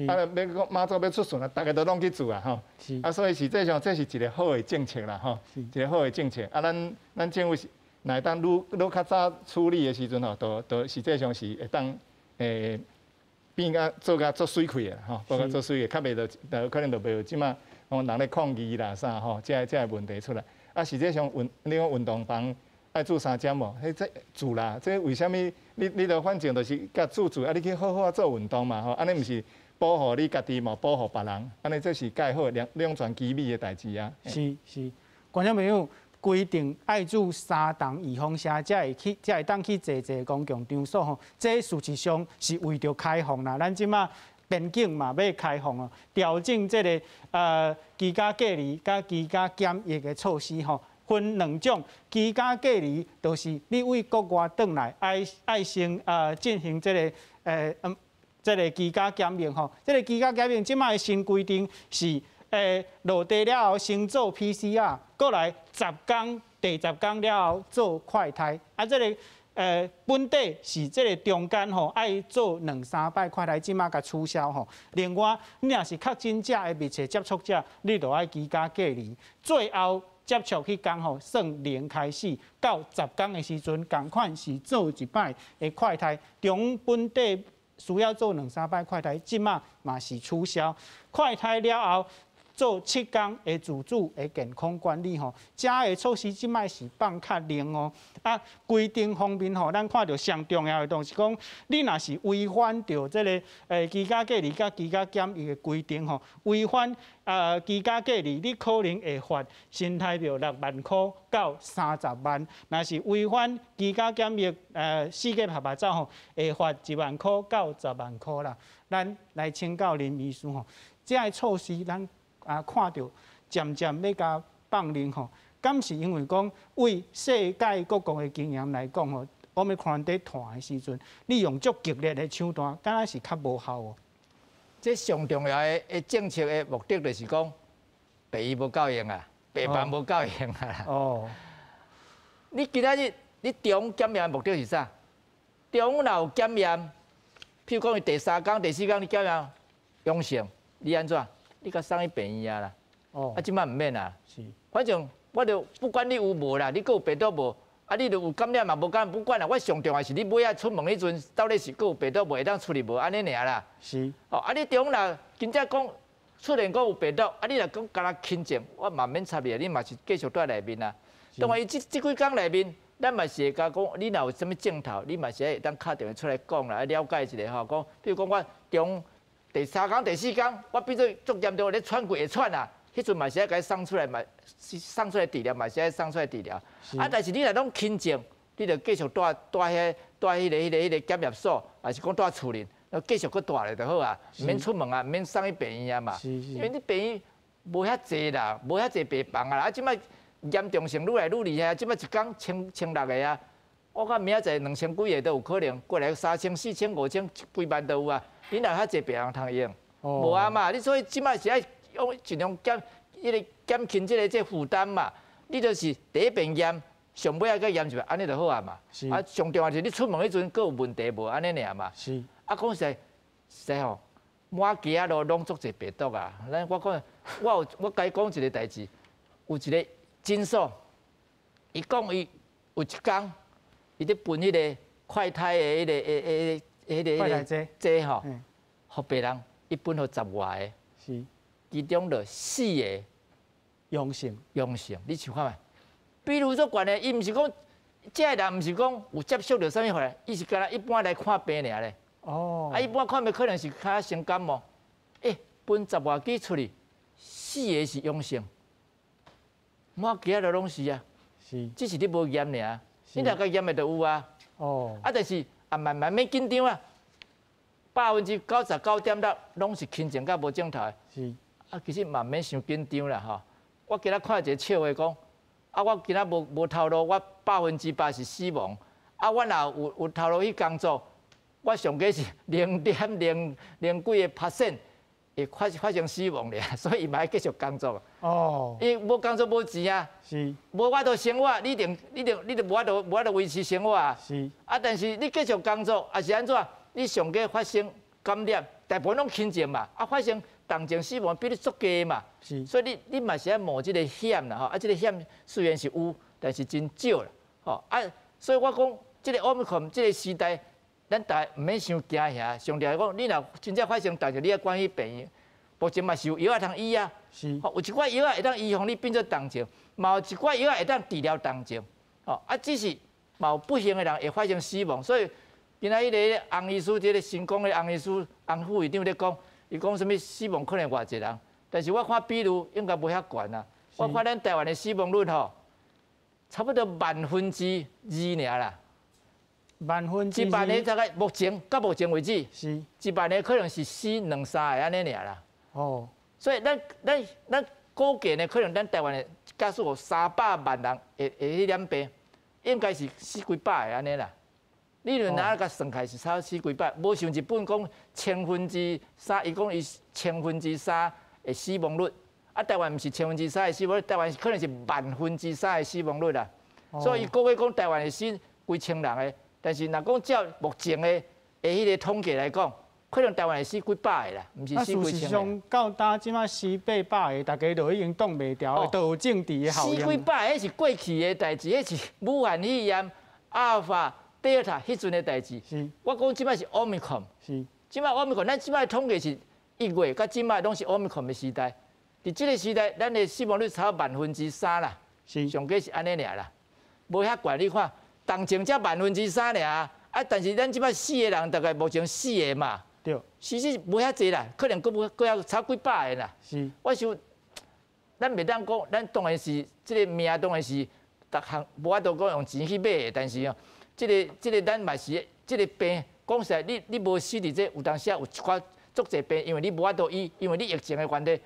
啊，欲講媽祖欲出巡啊，逐个都攏去注啊吼。啊，所以實際上這是一个好的政策啦吼，一个好的政策。啊，咱政府是若會當愈愈較早處理的時陣吼，都實際上是會當變甲做甲足媠氣的吼，做甲足媠氣，較袂就可能就袂有這馬講人咧抗議啦啥吼，這个問題出來。啊，實際上運你講運動房愛注三針無？彼這注啦，這為啥物？你著反正就是共注注，啊，你去好好仔做運動嘛吼，按呢毋是保護你家己嘛，保護別人，按呢這是蓋好兩全其美的代誌啊。是是，觀眾朋友，規定愛注三針預防射，才會去，才會當去坐坐公共場所吼。這事實上是為著開放啦。咱這馬邊境嘛欲開放哦，調整這个居家隔離佮居家檢疫的措施吼，分兩種。居家隔離就是你對國外轉來，愛先進行這个這个居家檢疫吼。這个居家檢疫這馬的新規定是，落地了後先做 PCR，過來十工，第十工了後做快篩。啊，這个本底是這个中間吼，愛做兩三擺快篩，這馬共取消吼。另外，你若是確診者的密切接觸者，你就愛居家隔離。最後接觸彼工吼，算零開始，到十工的時陣，仝款是做一擺的快篩。中本底需要做兩三擺快篩，這馬嘛是取消。快篩了後，做7工的自主的健康管理吼，這个措施這擺是放較靈哦。啊，規定方面吼，咱看著上重要的就是講，你若是違反著這个居家隔離佮居家檢疫的規定吼，違反居家隔離，你可能會罰新台幣6萬箍到30萬；若是違反居家檢疫四界趴趴走吼，會罰1萬箍到10萬箍啦。咱來請教林醫師吼，這个措施咱啊，看著漸漸欲共放靈吼，敢是因為講為世界各國的經驗來講吼，Omicron 佇傳的時陣，你用足激烈的手段，敢若是較無效哦。這上重要的政策的目的就是講，病院無夠用啊，病房無夠用啊。哦。你今仔日你中檢驗的目的是啥？中若有檢驗，譬如講伊第三工、第四工你檢驗陽性，你按怎？你共送去病院啊啦，哦，啊，這擺毋免啦，是，反正我就不管你有無啦，你閣有病毒無，啊，你就有感染嘛，無感染不管啦。我上重要是你尾仔出門彼陣，到底是閣有病毒無，會當出去無，按呢爾啦。是，哦，啊，你中若真正講出現講有病毒，啊，你若講敢若輕症，我嘛免插你，你嘛是繼續蹛內面啊。當然，伊這幾工內面，咱嘛是會共講，你若有啥物症頭，你嘛是會當敲電話出來講啦，了解一下吼，講，比如講我中。第三工、第四工，我變做足嚴重，咧喘氣會喘啊！彼陣嘛是愛共伊送出來嘛，送出來治療嘛是愛送出來治療。啊，但是你若攏輕症，你就繼續蹛蹛彼个檢疫所，還是講蹛厝裡，繼續閣蹛咧就好啊，毋免出門啊，毋免送去病院啊嘛。因為你病院無遐濟啦，無遐濟病房啊。啊，這擺嚴重性愈來愈厲害，這擺一工1600個啊，我看明仔載2000幾个都有可能，過來3000、4000、5000、幾萬都有啊。你若遐濟病人通用？無啊嘛！你所以這擺是愛用盡量減彼个減輕這个這負擔嘛。你就是第一遍驗，上尾仔閣驗一遍，按呢就好啊嘛。啊，上重要是你出門彼陣閣有問題無？按呢爾嘛。是。啊，講實在，實在吼，滿街仔路攏足濟病毒啊！咱我講，我有我共伊講一个代誌，有一个診所，伊講伊有一工，伊咧分彼个快篩的彼个劑吼。予病人一分予10外个，是，其中就4个陽性，陽性，你想看覓？比如足懸的，伊毋是講，這个人毋是講有接觸著啥物貨，伊是敢若一般來看病爾咧。哦。啊，一般看病可能是較先感冒，欸，分10外支出去，4个是陽性，滿街仔都攏是啊。是。只是你無驗爾，你若共驗的就有啊。哦。啊，但是啊，慢慢免緊張啊。99.6%攏是輕症佮無症頭的。啊，其實嘛毋免傷緊張啦吼。我今仔看一个笑話講，啊，我今仔無頭路，我100%是死亡。啊，我若有頭路去工作，我上低是零點零零幾个 percent 會發生死亡咧，所以伊嘛愛繼續工作。伊無工作無錢啊。無法度生活，你定你定你就無法度維持生活啊。啊，但是你繼續工作，抑是按怎？你上低發生感染，大部分攏輕症嘛，啊，發生重症死亡比率足低嘛。所以你嘛是愛冒這个險啦吼，啊，這个險雖然是有，但是真少啦，吼啊，所以我講這个 Omicron 這个時代，咱大家毋免傷驚嚇，上重要講，你若真正發生重症，你愛趕去病院。目前嘛是有藥仔通醫啊，吼，有一寡藥仔會當預防你變做重症，嘛有一寡藥仔會當治療重症，吼啊，只是嘛有不幸的人會發生死亡，所以今仔彼个洪醫師，這个成功的洪醫師、洪副院長咧講，伊講啥物死亡可能偌濟人，但是我看比率應該無遐懸啊。我看咱台灣的死亡率吼，差不多萬分之二爾啦。萬分之一萬个大概目前到目前為止，一萬个可能是死兩三个按呢爾啦。所以咱估計呢，可能咱台灣的假使有300萬人會去染病，應該是死幾百个按呢啦。理論若共算起來是差死幾百，無像日本講千分之三，伊講伊千分之三的死亡率，啊，台灣毋是千分之三的死亡率，台灣可能是萬分之三的死亡率啦。所以伊估計講台灣會死幾千人的，但是若講照目前的彼个統計來講，可能台灣會死幾百個啦，毋是死幾千個。事實上，到今這馬死800個，大家就已經擋袂牢，都有政治的效應。死幾百個彼是過去的代誌，彼是武漢肺炎、阿爾法、德爾塔彼陣的代誌。我講這擺是奧密克戎。這擺奧密克戎，咱這擺統計是1月到這擺攏是奧密克戎的時代。佇這个時代，咱的死亡率差萬分之三啦。上低是按呢爾啦，無遐懸。你看，重症才萬分之三爾，啊，但是咱這擺死的人大概目前死个嘛。其實無遐濟啦，可能閣無閣猶差幾百个啦。我想，咱袂當講，咱當然是這个命，當然是逐項無法度講用錢去買的，但是哦，這个咱嘛是這个病，講實在，你無死佇這，有當時有一寡足濟病，因為你無法度醫，因為你疫情的關係，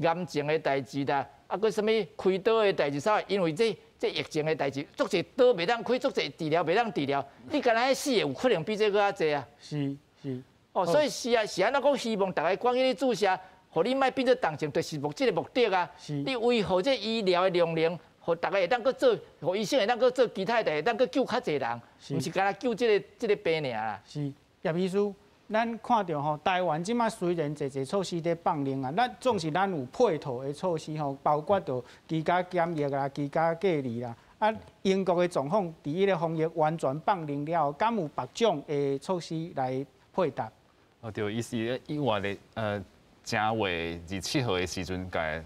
癌症的代誌啦，啊，閣啥物開刀的代誌啥，因為這疫情的代誌，足濟刀袂當開，足濟治療袂當治療，你干焦死的有可能比這閣較濟啊。哦，所以是啊，是按怎講？希望逐个趕緊去注射，予你莫變做重症，就是這个目的啊。你維護這醫療的量能，予逐个會當閣做，予醫生會當閣做其他代誌，會當閣救較濟人，毋是干焦救這个病爾啦。是，葉醫師，咱看著吼，台灣這馬雖然濟濟措施咧放寬啊，咱總是咱有配套的措施吼，包括著居家檢疫啦、居家隔離啦。啊，英國的狀況佇彼个防疫完全放寬了後，敢有別種的措施來配搭？哦，對，伊是1月的正月27號的時陣，共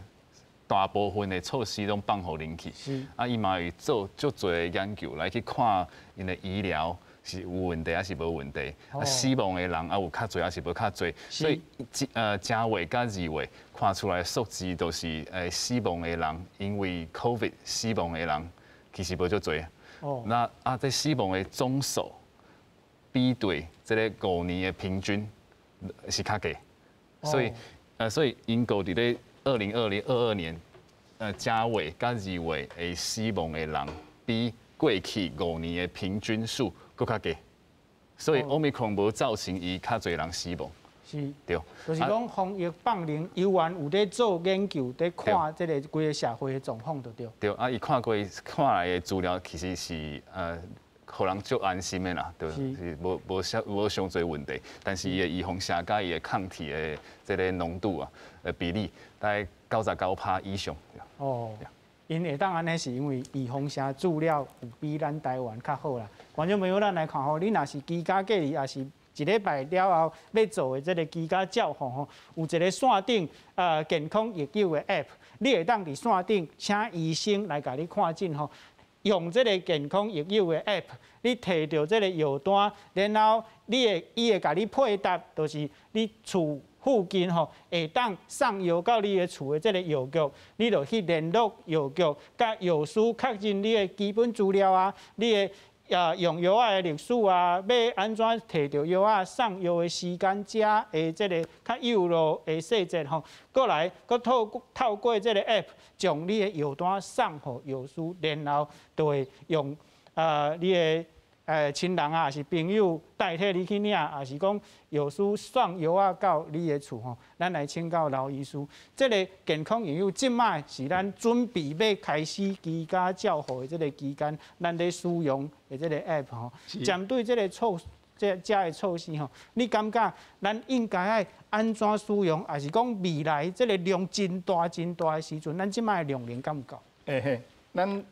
大部分的措施攏放予恁去。啊，伊嘛會做足濟的研究來去看𪜶的醫療是有問題抑是無問題。啊，死亡的人啊有較濟抑是無較濟。所以正月佮2月看出來的數字都是死亡的人，因為 COVID 死亡的人其實無足濟。那啊，這死亡的總數比對這个5年的平均是較低，所以英國佇咧2020、22年，正月佮2月的死亡的人，比過去五年的平均數閣較低，所以奧密克戎無造成伊較濟人死亡。對。就是講防疫放寬，猶原有咧做研究，咧看這个規个社會的狀況，就對。對，啊，伊看過看來的資料其實是予人足安心的啦，對，是無傷濟問題，但是伊的預防射佮伊的抗體的這个濃度啊，比例大概99%以上。哦，𪜶會當按呢，是因為預防射注了有比咱台灣較好啦。觀眾朋友，咱來看吼，你若是居家隔離，抑是一禮拜了後欲做的這个居家照護吼，有一个線頂健康益友的 App，你會當佇線頂請醫生來共你看診吼。用這个健康益友的 App，你提著這个藥單，然後伊會共你配搭，就是你厝附近吼會當送藥到你的厝的這个藥局，你就去聯絡藥局，佮藥師確認你的基本資料啊，你的啊，用藥仔的歷史啊，欲按怎提著藥仔送藥的時間，遮的這个較幼路的細節吼，閣來閣透過這个 app 將你的藥單送予藥師，然後就會用你的親人啊，抑是朋友代替你去領，抑是講藥師送藥仔到你的厝吼。咱來請教劉醫師，這个健康用語這擺是咱準備欲開始居家照護的這个期間，咱咧使用的這个 app 吼，針對這个措這的措施吼，你感覺咱應該愛按怎使用，抑是講未來這个量真大真大的時陣，咱這擺的量能敢有夠？欸嘿，咱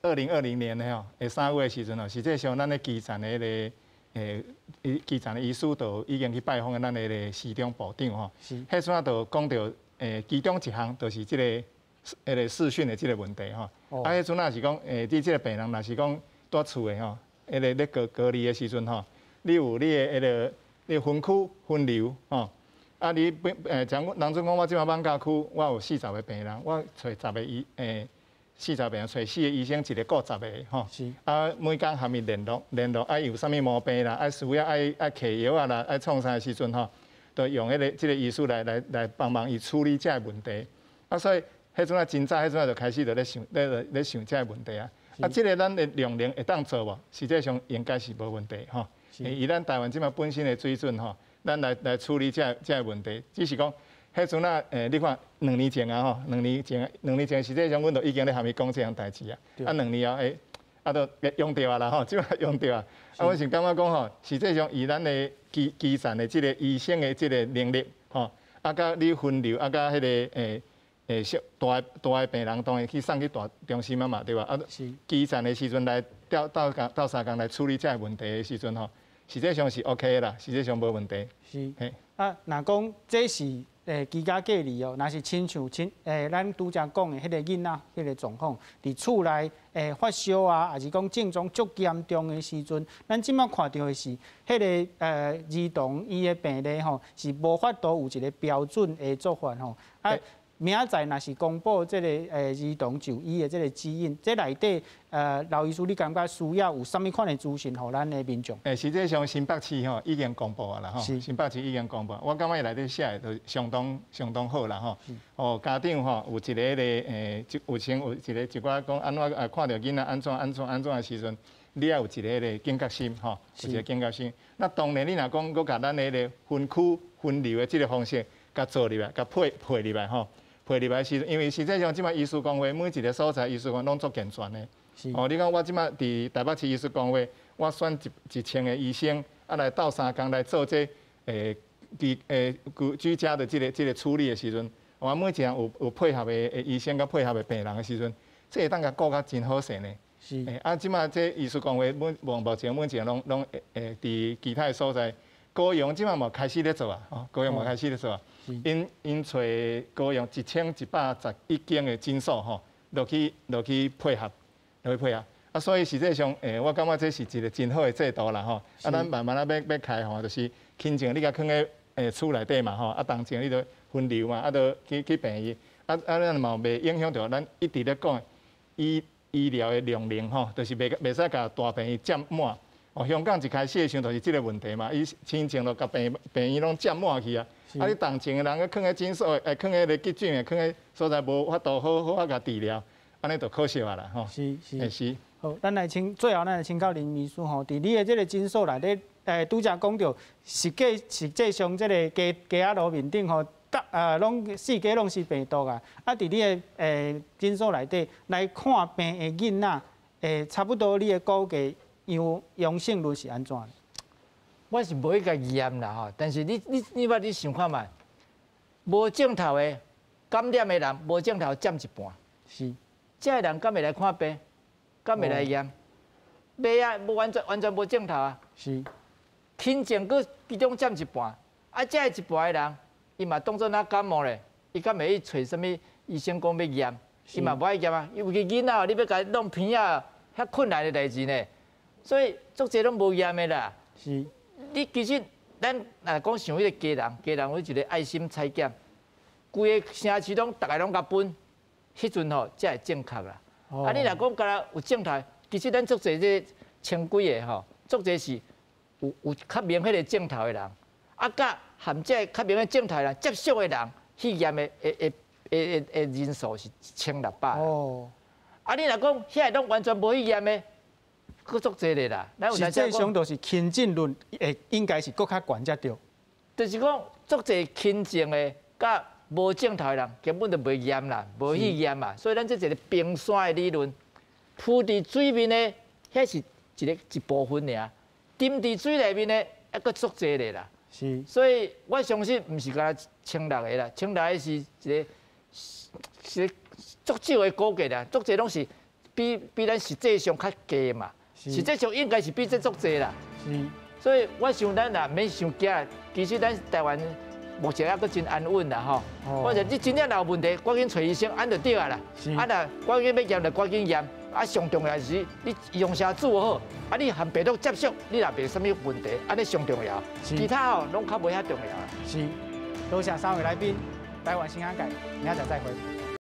2020年的吼，3月的時陣吼，實際上咱的基層的彼个基層的醫師就已經去拜訪咱的彼个市長部長吼。彼陣仔就講著其中一項就是這个彼个視訊的這个問題吼。啊，彼陣仔是講你這个病人若是講蹛厝的吼，彼个咧隔離的時陣吼，你有你的彼个你分區分流吼。啊，你本像人陣講我這擺艋舺區，我有40个病人，我揣十个醫40个病人，揣四个醫生，一个顧十个吼。啊，每工含伊聯絡聯絡，啊，有啥物毛病啦，啊，需要愛揢藥仔啦，愛創啥的時陣吼，就用彼个這个醫師來幫忙伊處理這个問題。啊，所以彼陣仔真早，彼陣仔就開始就咧想咧想這个問題啊。啊，這個咱的量能會當做無？實際上應該是無問題吼。以咱台灣這擺本身的水準吼，咱來處理這个問題，只是講。彼陣仔，你看兩年前啊吼，兩年前實際上阮就已經咧含伊講這項代誌啊。啊，2年後啊，都用著啊啦吼，這擺用著啊。啊，我是感覺講吼，實際上以咱的基層的這个醫生的這个能力吼，啊，佮你分流，啊，佮彼个小大大的病人當然去送去大中心啊嘛，對吧？啊，基層的時陣來調鬥相共來處理這个問題的時陣吼，實際上是 OK 的啦，實際上無問題。是。啊，若講這是居家隔離哦，若是親像咱拄才講的彼个囡仔，彼个狀況，佇厝內發燒啊，抑是講症狀足嚴重的時陣，咱這擺看著的是，彼个兒童伊的病例吼，是無法度有一个標準的做法吼。啊，明仔載若是公布這个兒童就醫的這个指引，這內底劉醫師，你感覺需要有啥物款的資訊予咱的民眾？實際上新北市吼已經公布啊啦吼，新北市已經公布，我感覺伊內底寫的都相當相當好啦吼。哦，家長吼有一個彼个有先有一个一寡講按怎看著囡仔按怎按怎按怎的時陣，你愛有一個彼个警覺心吼，有一個警覺心。那當然你若講閣共咱彼个分區分流的這个方式，共做入來，共配入來吼。配入來時，因為實際上這擺醫師公會每一个所在醫師公攏足健全的。哦，你講我這擺佇台北市醫師公會，我選1000个醫生啊來鬥相共來做這居家的這个處理的時陣，我每一項有配合的醫生佮配合的病人的時陣，這會當共顧甲真好勢呢。啊，這擺這醫師公會目前每一个攏佇其他的所在，高雄這擺嘛開始咧做啊，哦，高雄嘛開始咧做啊。𪜶揣高雄1111間的診所吼，落去配合，落去配合。啊，所以實際上，我感覺這是一個真好的制度啦吼。啊，咱慢慢仔欲開放，就是輕症你共囥佇厝內底嘛吼，啊，重症你就分流嘛，啊，就去病院。啊啊，咱嘛袂影響著咱一直咧講的醫療的量能吼，就是袂使共大病院佔滿。哦，香港一開始的時陣就是這个問題嘛，伊輕症就共病院攏佔滿去啊。啊，你重症的人閣囥佇診所，囥佇个急診的，囥佇所在無法度好好仔共治療，按呢就可惜啊啦吼。是。好，咱來請最後，咱來請教林醫師吼，佇你的這个診所內底，拄才講著，實際上這个街仔路面頂吼，逐攏四界攏是病毒啊。啊，佇你的診所內底來看病的囡仔，差不多你的估計陽性率是按怎？我是無去共驗啦吼，但是你捌你想看覓，無症頭的感染的人，無症頭佔一半。這个人敢會來看病？敢會來驗？袂啊，無完全完全無症頭啊。輕症閣其中佔一半，啊，這个一半的人，伊嘛當做若感冒咧，伊敢會去揣啥物醫生講欲驗？伊嘛無愛驗啊，尤其囡仔，你欲共伊弄鼻仔，遐困難的代誌呢。所以足濟攏無驗的啦。你其實咱若講像彼个家人，家人有一个愛心採檢，規个城市攏逐个攏共分，彼陣吼才會正確啦。啊，你若講敢若有症頭，其實咱足濟這千幾个吼，足濟是有較明顯的症頭的人，啊，佮含這較明顯症頭的人接觸的人去驗的人數是1600。哦。啊，你若講遐個攏完全無去驗的，閣足濟咧啦。實際上就是輕症率會應該是閣較懸才對。就是講足濟輕症的，佮無症頭的人根本就袂驗啦，無去驗嘛。所以咱這一個冰山的理論，浮佇水面的，遐是一個一部分爾，沉佇水內面的，猶閣足濟咧啦。是。所以我相信毋是干焦1600個啦，千六個是一個是足少的估計啦，足濟攏是比咱實際上較低嘛。實際上應該是比這足濟啦。是。所以我想咱也免傷驚，其實咱台灣目前猶閣真安穩啦吼。我說你真正若有問題，趕緊揣醫生，按就對啊啦。是。啊若趕緊欲驗就趕緊驗。啊，上重要是你預防針注好，啊你和病毒接觸，你若袂啥物問題，按呢上重要。其他吼攏較無遐重要。是。多謝三位來賓，台灣新眼界，明仔載再會。